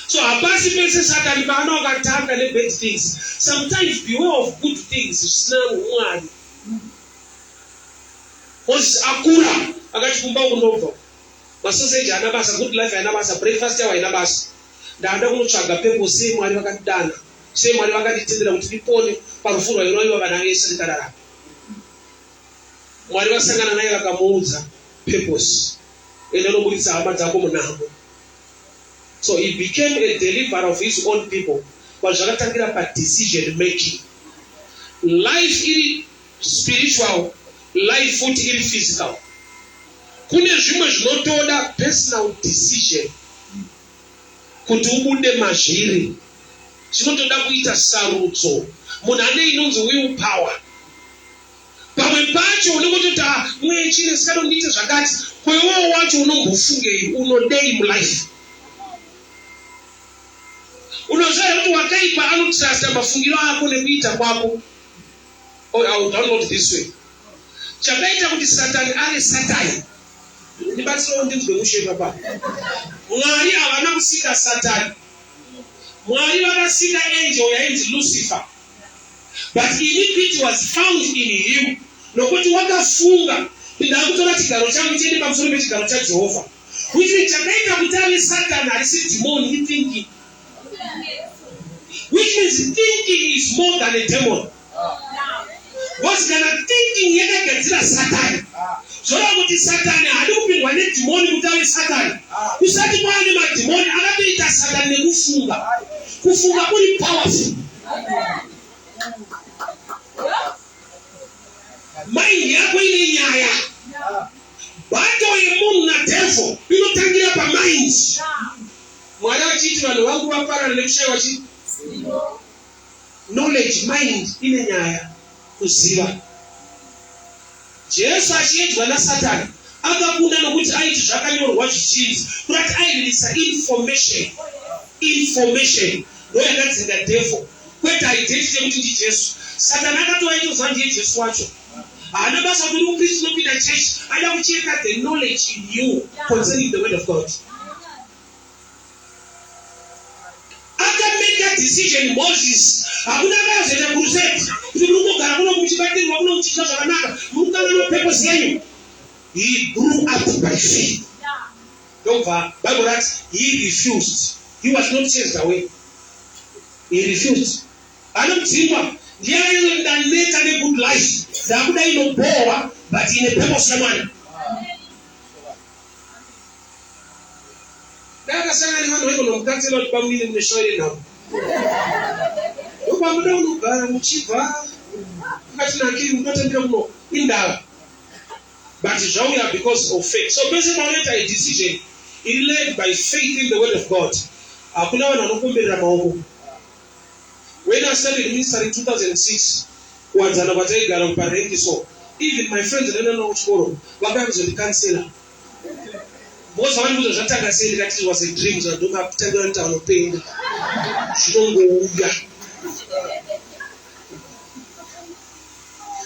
So hapasi pese Satani paanokatanga nebad things. Sometimes beware of good things zvisina umwari. Moses akura akati kumba kunobva masoseji haana basa, good life haina basa, breakfast yawo haina basa. Ndada kunotsvaga purpose. Sei Mwari vakandidana? Sei Mwari vakanditendera kuti ndipone parufu rwairoiwa vana vese ndikararama? Mwari vasangana naye vakamuudza purpose. Enda unoburitsa hama dzako munhamo. So he became a deliverer of his own people. But zvakatangira pa decision making. Life iri spiritual, life futi iri physical. Kune zvimwe zvinotoda personal decision kuti ubude mazviri. Zvinotoda kuita sarudzo. Munhu ane inonzi will power. Pamwe pacho unenge uchitoti ah, mweya chine sikado ndiite zvakati. Ko iwewo wacho unombofungei? Unodei mulife? Unoziva here kuti wakaipa anotrusta mafungiro ako nekuita kwako? Oh, I will download this way. Chakaita kuti Satani ave Satani. Ndibatsirewo ndinzwe mushe papa. Mwari havana kusika Satani. Mwari vakasika angel yainzi Lucifer. But iniquity was found in him, nokuti wakafunga kuti ndakutora chigaro changu chiende pamusoro pechigaro chaJehovha. Which means chakaita kuti ave Satani harisi dhimoni, ithinking. Which means thinking is more than a demon. Because kana thinking yakagadzira Satani, zvoreva kuti Satani haadi kupindwa nedhimoni kuti ave Satani. Kusati kwaane madhimoni akatoita Satani nekufunga. Kufunga kuri powerful. Mind yako ine nyaya. Battle yemunhu nadevil inotangira pamind. Mwari achiti vanhu vangu vaparara nekushaiwa chi knowledge. Mind ine nyaya, kuziva. Jesu achiedzwa naSatani akakunda nokuti aiti zvakanyorwa zvichinzi, kurati airirisa information. Information ndo yakadzinga devil, kwete identity yekuti ndiJesu. Satani akatova aitoziva ndiye Jesu wacho. Haana basa kuti uri muKristu unopinda church, aida kucheka the knowledge in you concerning the word of God. Akameka decision Moses. Hakuna akazoita crusade kuti muri kugara kuno muchibatirwa kuno muchiita zvakanaka, muri kukanganwa purpose yenyu. He grew up by faith. Ndobva Bible rati he refused. He was not chased away. He refused. Anodzingwa ndiye aive ndaneta negood life, ndakuda inobhowa but ine purpose yaMwari. Ndakasangana nevanhu vaigona kukatsela kuti bamunini mune shavi renhamo. Ndokwamuda kunogara muchibva kukatinakiri munotambira kuno indava. But zvauya because of faith. So pese paunoita a decision iri led by faith in the word of God, hakuna vanhu vanokomberera maoko. When I started ministry in 2006, kuwadzana kwataigara kuparengi so, even my friends ndaenda navo kuchikoro vakauya kuzondikansela. Because vakandiudza zvatanga sei ndikati it was a dream zvandomakutangira kuti vanopenga zvinongouya.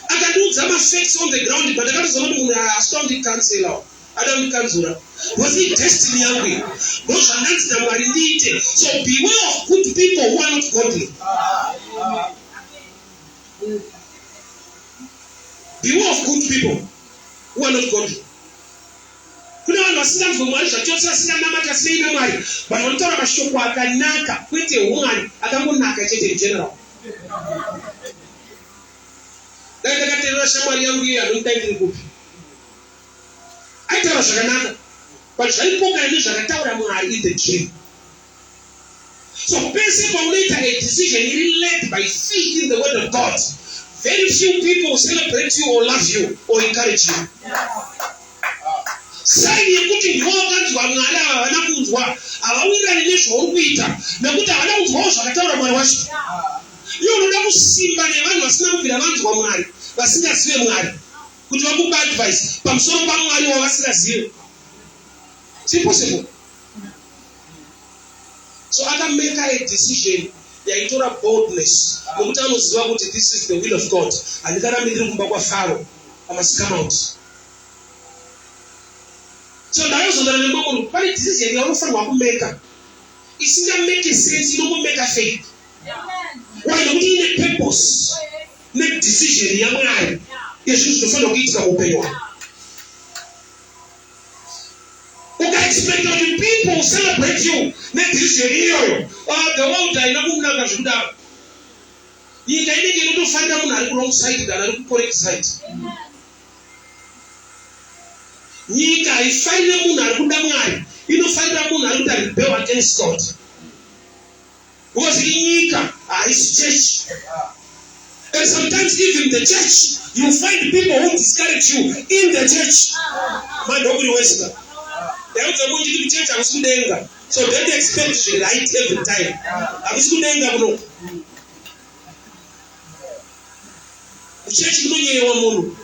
Akandiudza mafacts on the ground but ndakatoziva kuti munhu asina kundikansela ada kundikanzura because idestiny yangu iyi ndozvandanzi naMwari ndiite. So beware of good people who are not godly. Beware of good people who are not godly. Kune vanhu vasinganzwe Mwari zvachose, vasinganamati, vasinei naMwari, but vanotaura mashoko akanaka, kwete humwari, akangonaka chete in general. Dai ndakaterera shamwari yangu iye anondidai ndiri kupi. Aitaura zvakanaka, but zvaipokana nezvakataura Mwari in the dream. So pese paunoita a decision iri led by faith in the word of God, very few people celebrate you or love you or encourage you. Saini yekuti ndiwo wakanzwa Mwari ava havana kunzwa, havawirirani nezvauri kuita nekuti havana kunzwawo zvakataura Mwari wacho. Iwe unoda kusimba nevanhu vasina kubvira vanzwa Mwari, vasingazive Mwari, kuti vakupe advice pamusoro paMwari wavasingazive. It's impossible. So akameka a decision yaitora boldness nokuti anoziva kuti this is the will of God. Handingarambi ndiri kumba kwaFaro. I must come out. So ndakazondana nemumwe munhu, pane decision yaunofanirwa kumeka. Isingamake sense inongomeka faith. Why? Nekuti ine purpose nedecision yaMwari yezvinhu zvinofanira kuitika muupenyu hwako. Ukaexpecta kuti people celebrate you nedecision iyoyo, ah, the world haina kunaka zvekudaro. Nyika inenge inotofarira munhu ari kuwrong side than ari kucorrect side. Nyika haifarire munhu ari kuda Mwari, inofarira munhu ari kuita rebel against God. Because inyika haisi church. And sometimes even the church, you find people who discourage you in the church. Mandokuri wesika. Ndaudza munhu chiti kuchurch hakusi kudenga. So don't expect zviri right every time. Hakusi kudenga kuno. Muchechi munonyeyewa munhu.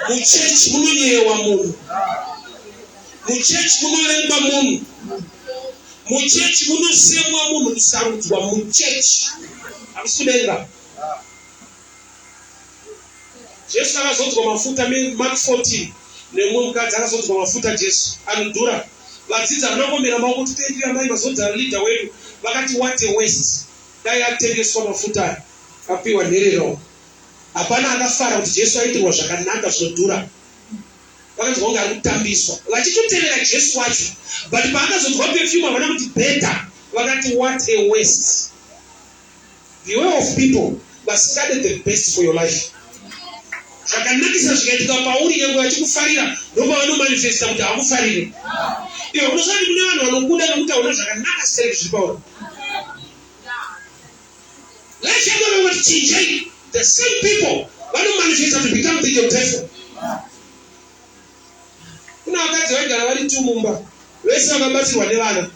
Muchechi munonyeyewa munhu. Muchechi munovengwa munhu. Muchechi munosemwa munhu kusarudzwa muchechi. Hakusi kudenga. Jesu akazodzwa mafuta Mark 14 nemumwe mukadzi akazodzwa mafuta Jesu anodhura. Vadzidzi havana kuomera maoko kuti thank you amai mazodza leader wedu. Vakati what a waste. Dai atengeswa mafuta aya apiwa nherera uko. Hapana akafara kuti Jesu aitirwa zvakanaka zvinodhura. Vakanzwa kunge ari kutambiswa. Vachitotevera Jesu wacho. But paakazodzwa perfume havana kuti better. Vakati what a waste. Beware of people vasingade the best for your life. Zvakanakisa zvikaitika pauri nyangwe vachikufarira ndopavanomanifesta kuti hakufarire. Iwe unosati kune vanhu vanokuda nekuti hauna zvakanaka stereki zviri pauri. Life yako vanongoti chinjei. The same people vanomanifesta to become the your devil. Kuna vakadzi vaigara vari tu mumba vese vakabatsirwa nevana.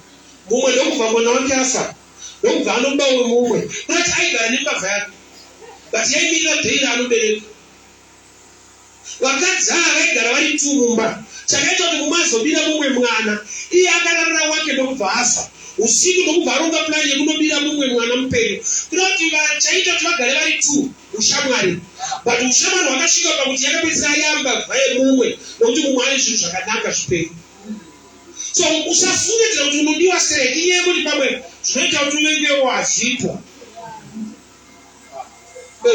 Mumwe ndokubva mwana wake afa ndokubva anoba wemumwe. Kunati aigara nembavha yake but yaimirira day raanobereka. Vakadzi ava vaigara vari tu mumba. Chakaita kuti mumwe azobira mumwe mwana iye akararira wake ndokubva afa usiku ndokubva aronga plan yekunobira mumwe mwana mupenyu. Kuda kuti chaita kuti vagare vari tu ushamwari but ushamwari hwakasvika pakuti yakapedzisira yambavha yemumwe nokuti mumwe ane zvinhu zvakanaka zvipenyu. So usafungidzira kuti unodiwa stereki inyaya yekuti pamwe zvinoita kuti uvengewo hazvipo.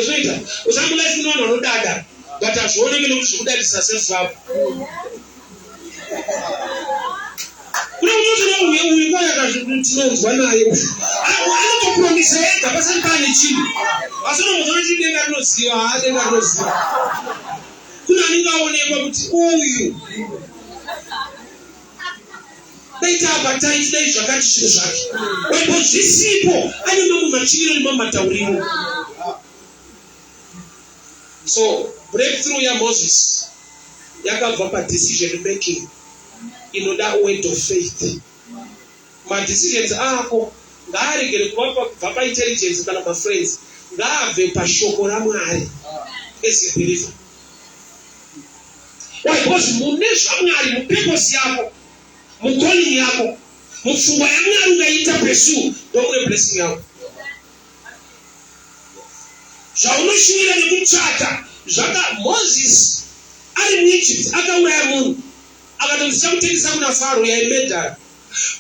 Zvinoita usangu life kune vanhu vanodada but hazvioneke nekuti zvekudadisa self vavo. Kune kuti uti uyu uyu kwaya tinonzwa naye uyu. Anotopromisa ega pasati paane chinhu. Asi unomuona kuti denga rinoziva, haa denga rinoziva. Kune anenge aonekwa kuti uyu dai taapa taiti dai zvakati zvinhu zvake wepo zvisipo ane mamwe machiviro nemamwe matauriro so breakthrough yamoses yakabva padecision making inoda word of faith madecisions ako ngaaregere kuva kubva paintelligence kana mafriends ngaabve pashoko ramwari as a believer Why? Because mune zvaMwari, mupurpose yako, mucalling yako, mupfungwa yaMwari ukaita pursue, ndomune blessing yako. Zvaunoshuvira nekutsvaka zvaka Moses ari muEgypt akauraya munhu akatonzi chakutengesa kuna Faro yaimedhara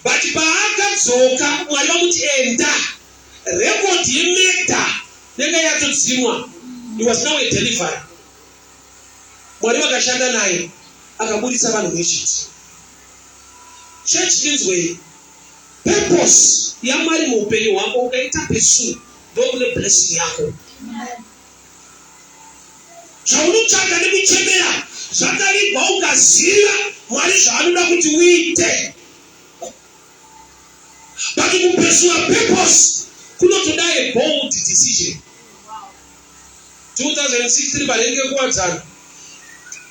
but paakadzoka Mwari vamuti enda record yemedha yanga yatodzimwa he was now a deliverer Mwari vakashanda naye akaburitsa vanhu muEgypt. Church ndinzwei. Purpose yaMwari muupenyu hwako ukaita pursue ndokune blessing yako. Zvaunotsvaga nekuchemera zvakavigwa ukaziva Mwari zvaanoda kuti uite. But kupursuer purpose kunotoda a bold decision. 2006 tiri parengi yekuwadzana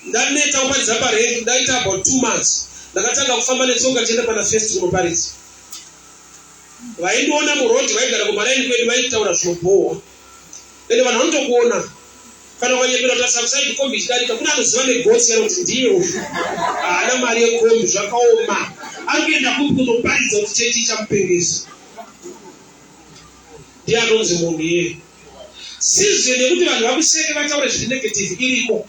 ndaneta kuparidza parengi ndaita about two months ndakatanga kufamba netsoka ndichienda pana first kunoparidza vaindiona muroad vaigara kumaraini kwedu vaitaura zvinobhohwa ende vanhu vanotokuona kana ukanyepera kuti asakusaidi kombi ichidarika kune anoziva negotsi kana kuti ndiye uyu haana mari yekombi zvakaoma ari kuenda kupi kunoparidza kuti chechi ichamupengesa ndiye anonzi munhu iyeye Season yekuti vanhu vakuseke vataure zviri negative iriko.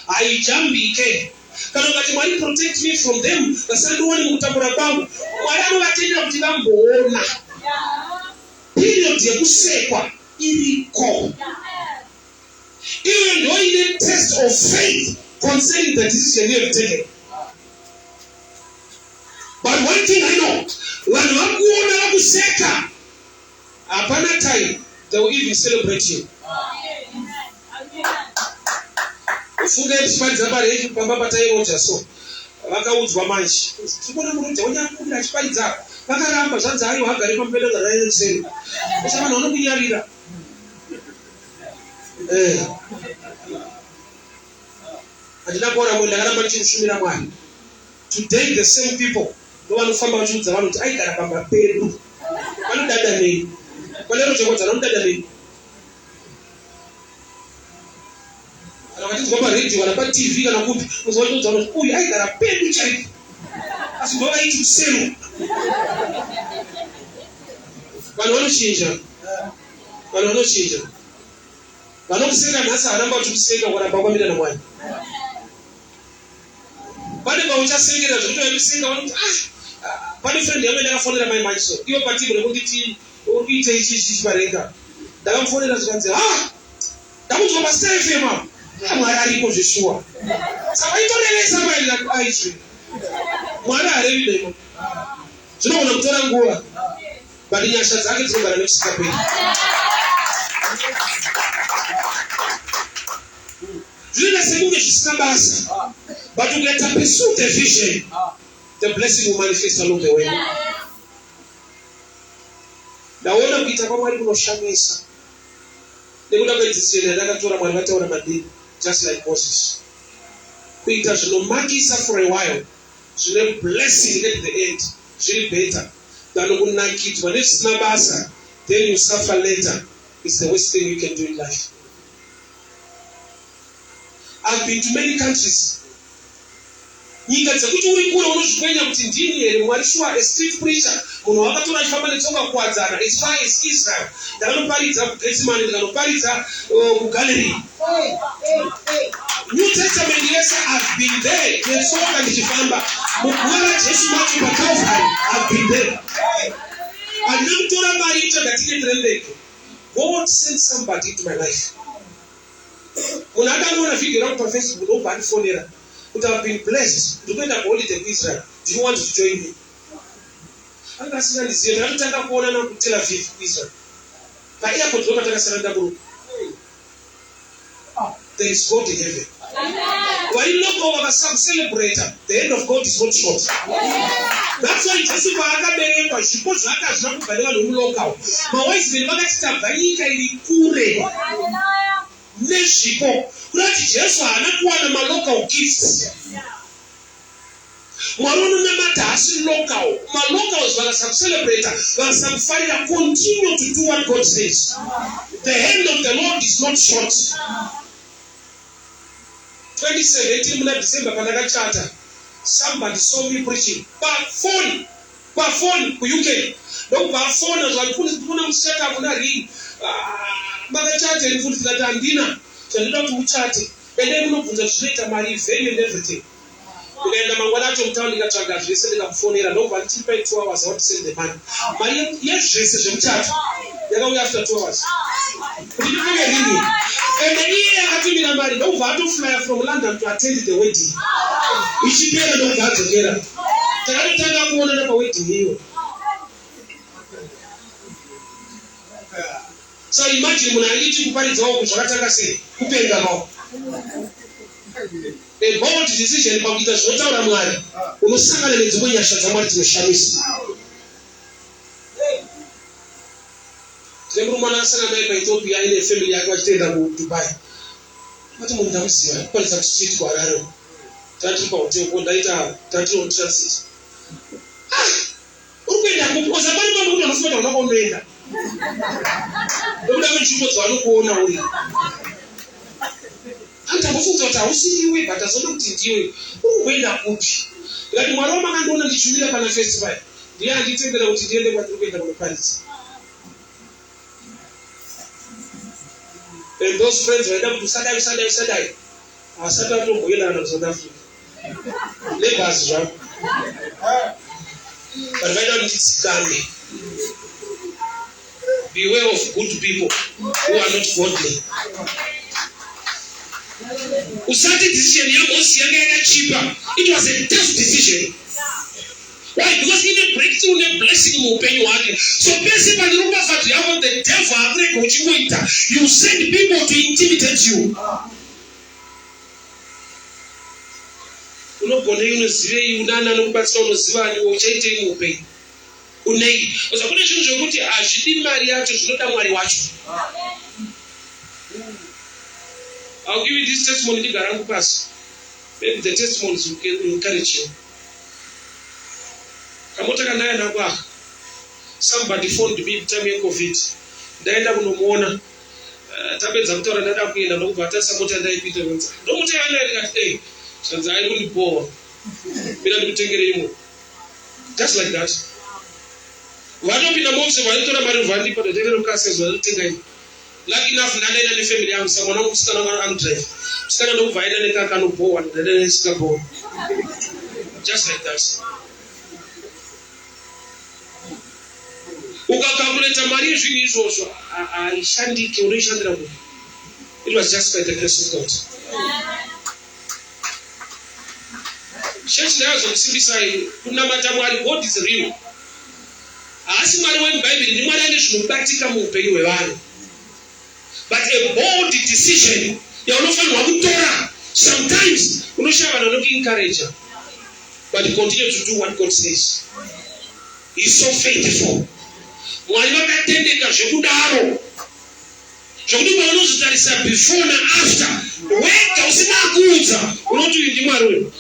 Haijambike. Kana ukati Mwari protect me from them vasandione mukutambura kwangu. Mwari anovatendera kuti vamboona. Period yekusekwa iriko. Iyo ndo ine test of faith concerning the decision you have taken. But one thing I know, vanhu vakuona vakuseka, hapana time they will even celebrate you. Ufunge tichiparidza paredio pamba patairoja so vakaudzwa manje tikuona muroja wenyakumbira achiparidza apa vakaramba zvanzi aiwa agare pamberi garaereseri usa vanhu vanokunyarira. Eh. Handina kuora moyo ndakaramba ndichimushumira Mwari. Today the same people ndovanofamba vachiudza vanhu kuti aigara pamba pedu. Vanodada nei? Vane rojekodza vanodada nei? Kana vachinzwa paredhiyo kana paTV kana kupi, unonzwa vachiudza vanhu kuti uyu aigara pedu chaipo. Asi ndovaiti kusero. Vanhu vanochinja. Vanhu vanochinja. Vanokuseka nhasi havaramba vachikuseka ukaramba wakamira naMwari. Pane pauchasekerera zvekuti vaikuseka vanoti ah, ah, pane friend yangu yandakafonera mai manje so ivo patimu rekunditi uri kuita ichi ichi ichi parenga. Ndakamufonera zvikanzi ah ndakunzwa paStar FM apa. Ah, Mwari ariko zveshuwa. Saka aitorevesa mai ndikati aizve. Mwari harevi demo. Zvinogona kutora nguva but nyasha dzake dzinogara nekusingaperi. Zvinoita sekunge zvisina basa but ukaita pursue the vision the blessing will manifest along the way. Ndaona kuita kwaMwari kunoshamisa nekuda kwedecision yandakatora. Mwari vataura mandiri just like Moses. Kuita zvinomakisa for a while zvine blessing at the end zviri better than kunakidzwa nezvisina basa then you suffer later. It's the worst thing you can do in life. I've been to many countries. Nyika dzekuti uri kure unozvikwenya kuti ndini here Mwari shuwa a street preacher munhu wakatora achifamba netsoka kuwadzana as far as Israel. Ndakanoparidza kuGetsemane, ndikanoparidza kuGalilee. New Testament yese I've been there netsoka ndichifamba. Muguva raJesu macho paCalvary I've been there. Handina kutora mari kutsvaga tiketi rendege. God sent somebody into my life. Munhu akangoona video rangu paFacebook ndobva andifonera kuti I've been blessed ndikuenda kuholiday kuIsrael. Do you want to join me? Anga asingandizive ndakatotanga kuonana kuTel Aviv kuIsrael. PaAirport ndo patakasara ndaburuka. There is God in heaven. Vari local vakasakucelebrata the hand of God is not short. That's why Jesu paakaberekwa zvipo zvake hazvina kubva nevanhu vemulocal. Mawise men vakati tabva nyika iri kure nezvipo. Kuda kuti Jesu haana kuwana malocal gifts. Mwari unonamata haasi local. Malocals vakasakucelebrata vakasakufarira continue to do what God says. The hand of the Lord is not short. 2017 muna December pandakachata somebody saw me preaching pafoni pafoni kuUK ndokubva afona zvanifundisi ndikuona muchichata hamuna ring makachata here mufundisi ndikati handina zvandinoda kuti muchate endai munobvunza zvinoita mari venue and everything ndikaenda mangwana acho mutauni ndikatsvaga zvese ndikamufonera ndokubva nditi pai 2 hours I want to send the money mari yezvese zvemuchato yakauya after 2 hours kuti ndipfeke ringi ende iye akatumira mari ndokubva atoflya from London to attend the wedding ichipera ndokubva adzokera takatotanga kuonana pawedding iyo. So imagine munhu aiti kuparidza uku zvakatanga sei kupenga maoko. A bold decision pakuita zvinotaura Mwari unosangana nedzimwe nyasha dzaMwari dzinoshamisa. Tine murume akasangana naye paEthiopia aine family yake vachitoenda kuDubai. Vati munhu ndamuziva kuparidza kustreet kuHarare. Tatiri pahotel ko ndaita tatiri on transit. Ah! Uri kuenda kupi? Oza pano pano kuti unofunga kuti unoenda. Ndokuda kwenzvimbo dzavanokuona uri. Anditambofunga kuti hausi iwe but azoona kuti ndiwe. Uri kuenda kupi? Ndikati Mwari wamakandiona ndichimira pana festival ndiye anditendera kuti ndiende kwandiri kuenda kunoparidza. And those friends vaida kuti usadai usadai usadai asati atomboenda kana kuSouth Africa. Nebhazi zvavo. But vaida kuti ndidzikame. Beware of good people who are not godly. Usati decision yaMoses yanga yakachipa. It was a tough decision. Why? Because ine breakthrough neblessing muupenyu hwake. So pese pane ropafadzo yako the devil hakurege uchingoita. You send people to intimidate you. Unogonei, unozivei, unani anokubatsira, unozivani, uchaitei muupenyu? Unei? Oza kune zvinhu zvekuti hazvidi mari yacho, zvinoda Mwari wacho. I'll give you this testimony ndigara hangu pasi. Maybe the testimonies will encourage you. Kamota kandaya nako aka. Somebody phoned me time yeCovid. Ndaenda kunomuona. Tapedza kutaura ndada kuenda ndokubva atarisa mota yandaipinda ndanzi ndomota yanayo ndikati ei zvanzi ari kundibhowa mira ndikutengere imwe just like that vanopinda muofisi vaitora mari vandipa ndatengera mukasi zvanotenga imwe lucky enough ndandaenda nefamily yangu saka mwana wangu musikana wangu anodrive musikana ndokubva aenda nekakanobhowa ndaenda nesikabhowa just like that Ukakalkuleta mari yezvinhu izvozvo haishandike, unoishandira kupi? It was just by the grace of God. Chechi ndayazokusimbisai kunamata Mwari, God is real. Haasi Mwari wemuBhaibheri, ndiMwari ane zvinobatika muupenyu hwevanhu. But a bold decision yaunofanirwa kutora sometimes unoshaya vanhu vanokuencourager but continue to do what God says. He is so faithful. Mwari vakatendeka zvekudaro zvekuti paunozotarisa before naafter wega usina akuudza unoti uyu ndimwari uyu.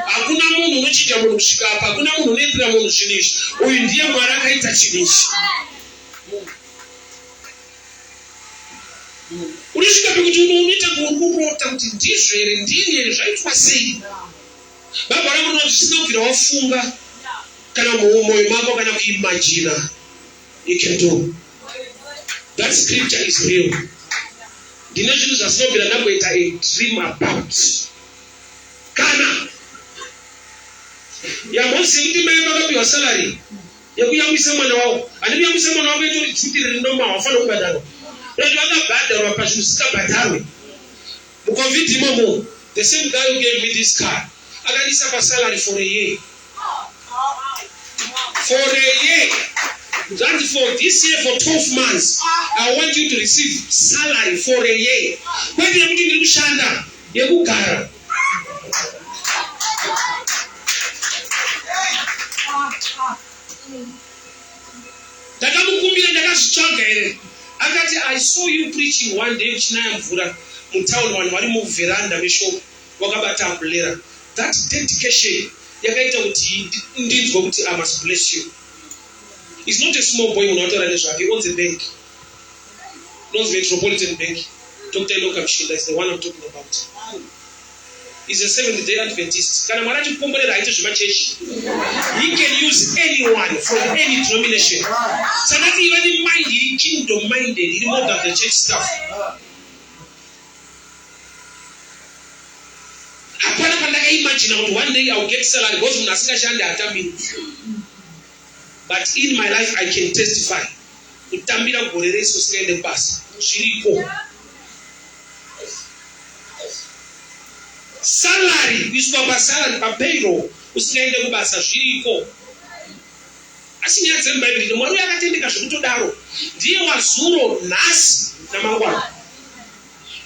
Hakuna munhu unochinja munhu kusvika apa, hakuna munhu unoitira munhu zvinhu izvi. Uyu ndiye Mwari akaita chinhu ichi. Unosvika pekuti unoita kurota kuti ndizvo here, ndini here, zvaitwa sei? Baba rangu rinoti zvisina kubvira wafunga kana mumwoyo mako kana kuimagina you can do. That scripture is real. Ndine zvinhu zvasina kubvira ndamboita a dream about. Kana yamozivi kuti mai vakapiwa salary yekuyamwisa mwana wavo handi kuyamwisa mwana wako itori duty riri normal wafanira kubhadharwa kuti vakabhadharwa pazvinhu zvisingabhadharwe mucovid imomo the same guy who gave me this car akandiisa pasalary for a year for a year zvanzi for this year for 12 months i want you to receive salary for a year kwete yekuti ndiri kushanda yekugara Ndakamukumbira ndakazvitsvaga here akati I saw you preaching one day uchinaya mvura mutown vanhu vari muveranda meshop wakabata umbrella that dedication yakaita kuti ndinzwe kuti I must bless you. He's not a small boy munhu wataura nezvake he owns a bank inonzi Metropolitan Bank Dr. Enoch Kamshinda is the one I'm talking about. Is a Seventh Day Adventist. Kana Mwari achikukomborera haite zvemachechi. He can use anyone from any denomination. Saka iva nemind iri kingdom minded iri more than the church stuff. Hapana pandakaimagina kuti one day I will get salary because munhu asingashandi haatambiri. But in my life I can testify kutambira gore rese usingaende kubasa zviriko. Salary kuiswa pasalary papayroll usingaende kubasa zviriko. Asi nyaya dzemubhaibheri Mwari uyo akatendeka zvekutodaro ndiye wazuro nhasi namangwana.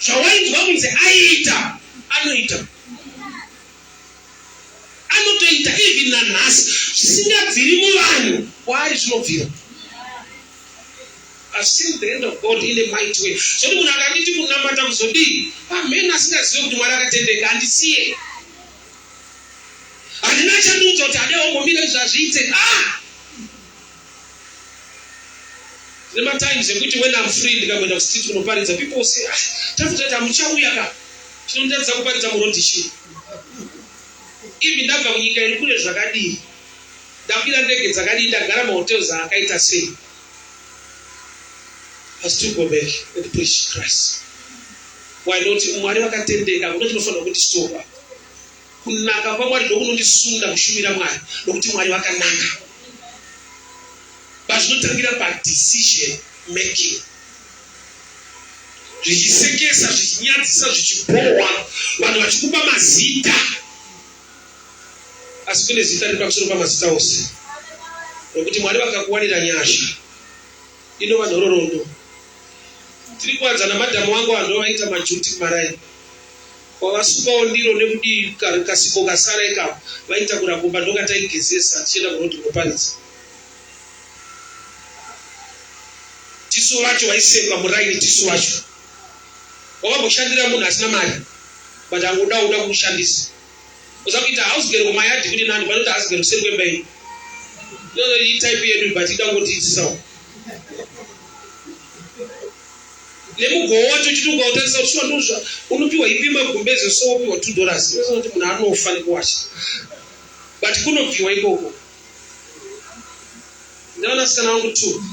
Zvawainzwa kunzi aiita anoita. Anotoita even nanhasi zvisingabviri muvanhu kwaari zvinobvira. I've seen the hand of God in a mighty way. Zvoti munhu akanditi kunamata kuzodii? Pamhene asingazive kuti Mwari akatendeka andisiye. Handina chandiudza kuti ade ombomira izvi hazviite. Ah! Ndine matimes ekuti when I'm free ndikamboenda kustreet kunoparidza people say ah tafuta kuti hamuchauya ka. Chinonditadzisa kuparidza muroad chii? Even ndabva kunyika iri kure zvakadii? Ndakwira ndege dzakadii? Ndagara mahotels akaita sei? I still go back and preach Christ. Why not? Mwari vakatendeka, hakuna chinofanira kundistopa. Kunaka kwaMwari ndokunondisunda kushumira Mwari, nokuti Mwari vakanaka. But zvinotangira padecision making. Zvichisekesa, zvichinyadzisa, zvichibhohwa, vanhu vachikupa mazita. Asi kune zita riri pamusoro pamazita ose. Nokuti Mwari vakakuwanira nyasha. Inova nhororondo. Tiri kuwadzana madhamu wangu vanhu vaita majuti kumaraini. Wavasukawo ndiro nekudii kasiko kasara ikako vaitakura kumba ndokataigezesa tichienda kuroad kunoparidza. Tisu vacho vaisekwa muraini tisu vacho. Wakamboshandira munhu asina mari but angoda uda kukushandisa. Usakuita house girl kumayadhi kuri nani pane kuti house girl kuseri kwemba iyi. Inozo iyi type yedu but ida kungotiitisawo. Nemugowo wacho uchiti ukautarisa kuti shuwa ndozva unopiwa ipi magumbeze so wopiwa $2. Unoziva kuti munhu anofa nekuwasha. But kunobviwa ikoko. Ndine vanasikana vangu two.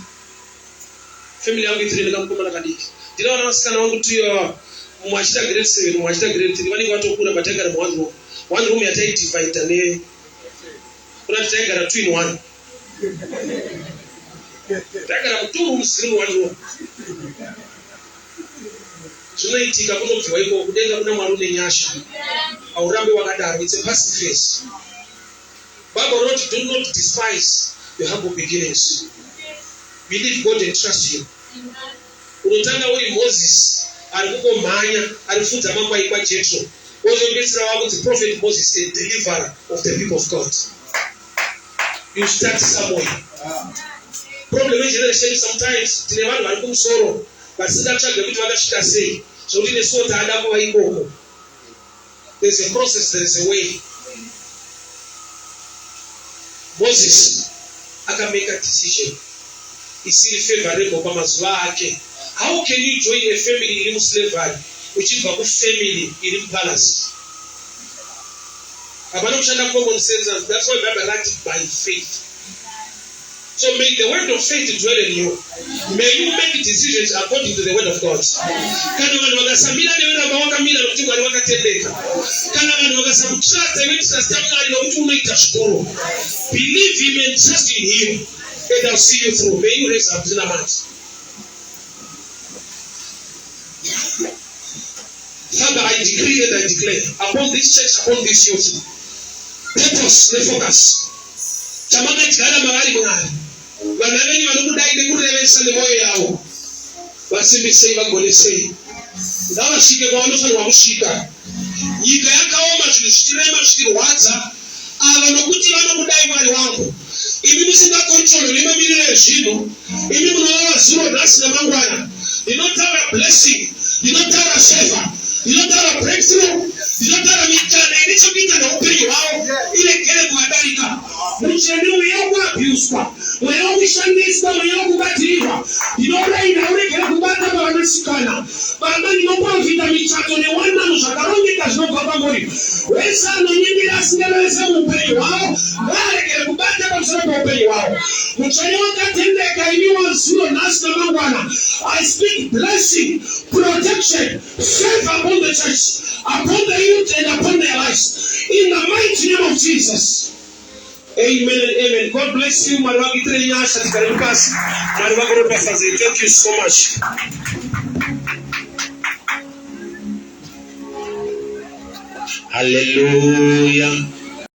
Family yangu itiri nekamukomana kadiki. Ndine vana vasikana vangu two ivava. Mumwe achiita grade 7, mumwe achiita grade 3. Vanenge vatokura but taigara mu one room. One room yataidivhaidha ne kuna taigara two in one. Taigara mu two rooms dziri mu one room. Zvinoitika kunobviwa ikoko kudenga kuna Mwari une nyasha. Haurambi wakadaro. It's a passing phase. Bible rinoti do not despise your humble beginnings. Believe God and trust him. Unotanga uri Moses ari kungomhanya ari kufudza makwai kwaJetro. Wozopedzisira wakunzi Prophet Moses, the deliverer of the people of God. You start somewhere. Problem yegeneration sometimes tine vanhu vari kumusoro vasingatsvage kuti vakasvika sei zvokuti nesuwo taada kuva ikoko. There's a process, there is a way. Moses akameka decision isiri favorable pamazuva ake. How can you join a family iri muslavery uchibva kufamily iri mupalace? Hapana kushanda common sense. That's why Bible rati by faith. So may the word of faith dwell in you. May you make decisions according to the word of God. Kana vanhu vakasamira newe ramba wakamira nokuti Mwari vakatendeka. Kana vanhu vakasakutrasta iwe trasta Mwari nokuti unoita zvikuru. Believe him and trust in him and I'll see you through. May you raise up tinamati. Father, I decree and I declare upon this church, upon this youth, purpose nefocus. Chamakadyara mavari Mwari. Vana venyu vanokudai nekurevesa nemwoyo yavo. Vasimbisei, vagonesei. Ngavasvike kwavanofanirwa kusvika. Nyika yakaoma, zvinhu zvichirema, zvichirwadza. Ava nokuti vanokudai Mwari wangu. Imi musingakontrolwe nemamiriro ezvinhu. Imi munovava zuro nhasi namangwana. Ndinotaura blessing, ndinotaura favor, ndinotaura breakthrough, ndinotaura mikana ine chekuita neupenyu hwavo iregere kuvadarika. Mutsvene mweya wekuabhuswa, mweya wekushandiswa, mweya wekubatirirwa. Ndinoraira uregere kubata pavanasikana. Baba, ndinoprofita michato newanano zvakarongeka zvinobva kwamuri. Wese anonyengera asingarevese muupenyu hwavo ngaaregere kubata pamusoro peupenyu hwavo. Mutsvene wakatendeka imi wazuro nhasi namangwana. I speak blessing, protection, favor upon the church, upon the youth and upon their lives. In the mighty name of Jesus. Amen and amen. God bless you. Mwari vakuitire nyasha tigare pasi. Mwari vakuropafadze. Thank you so much. Hallelujah.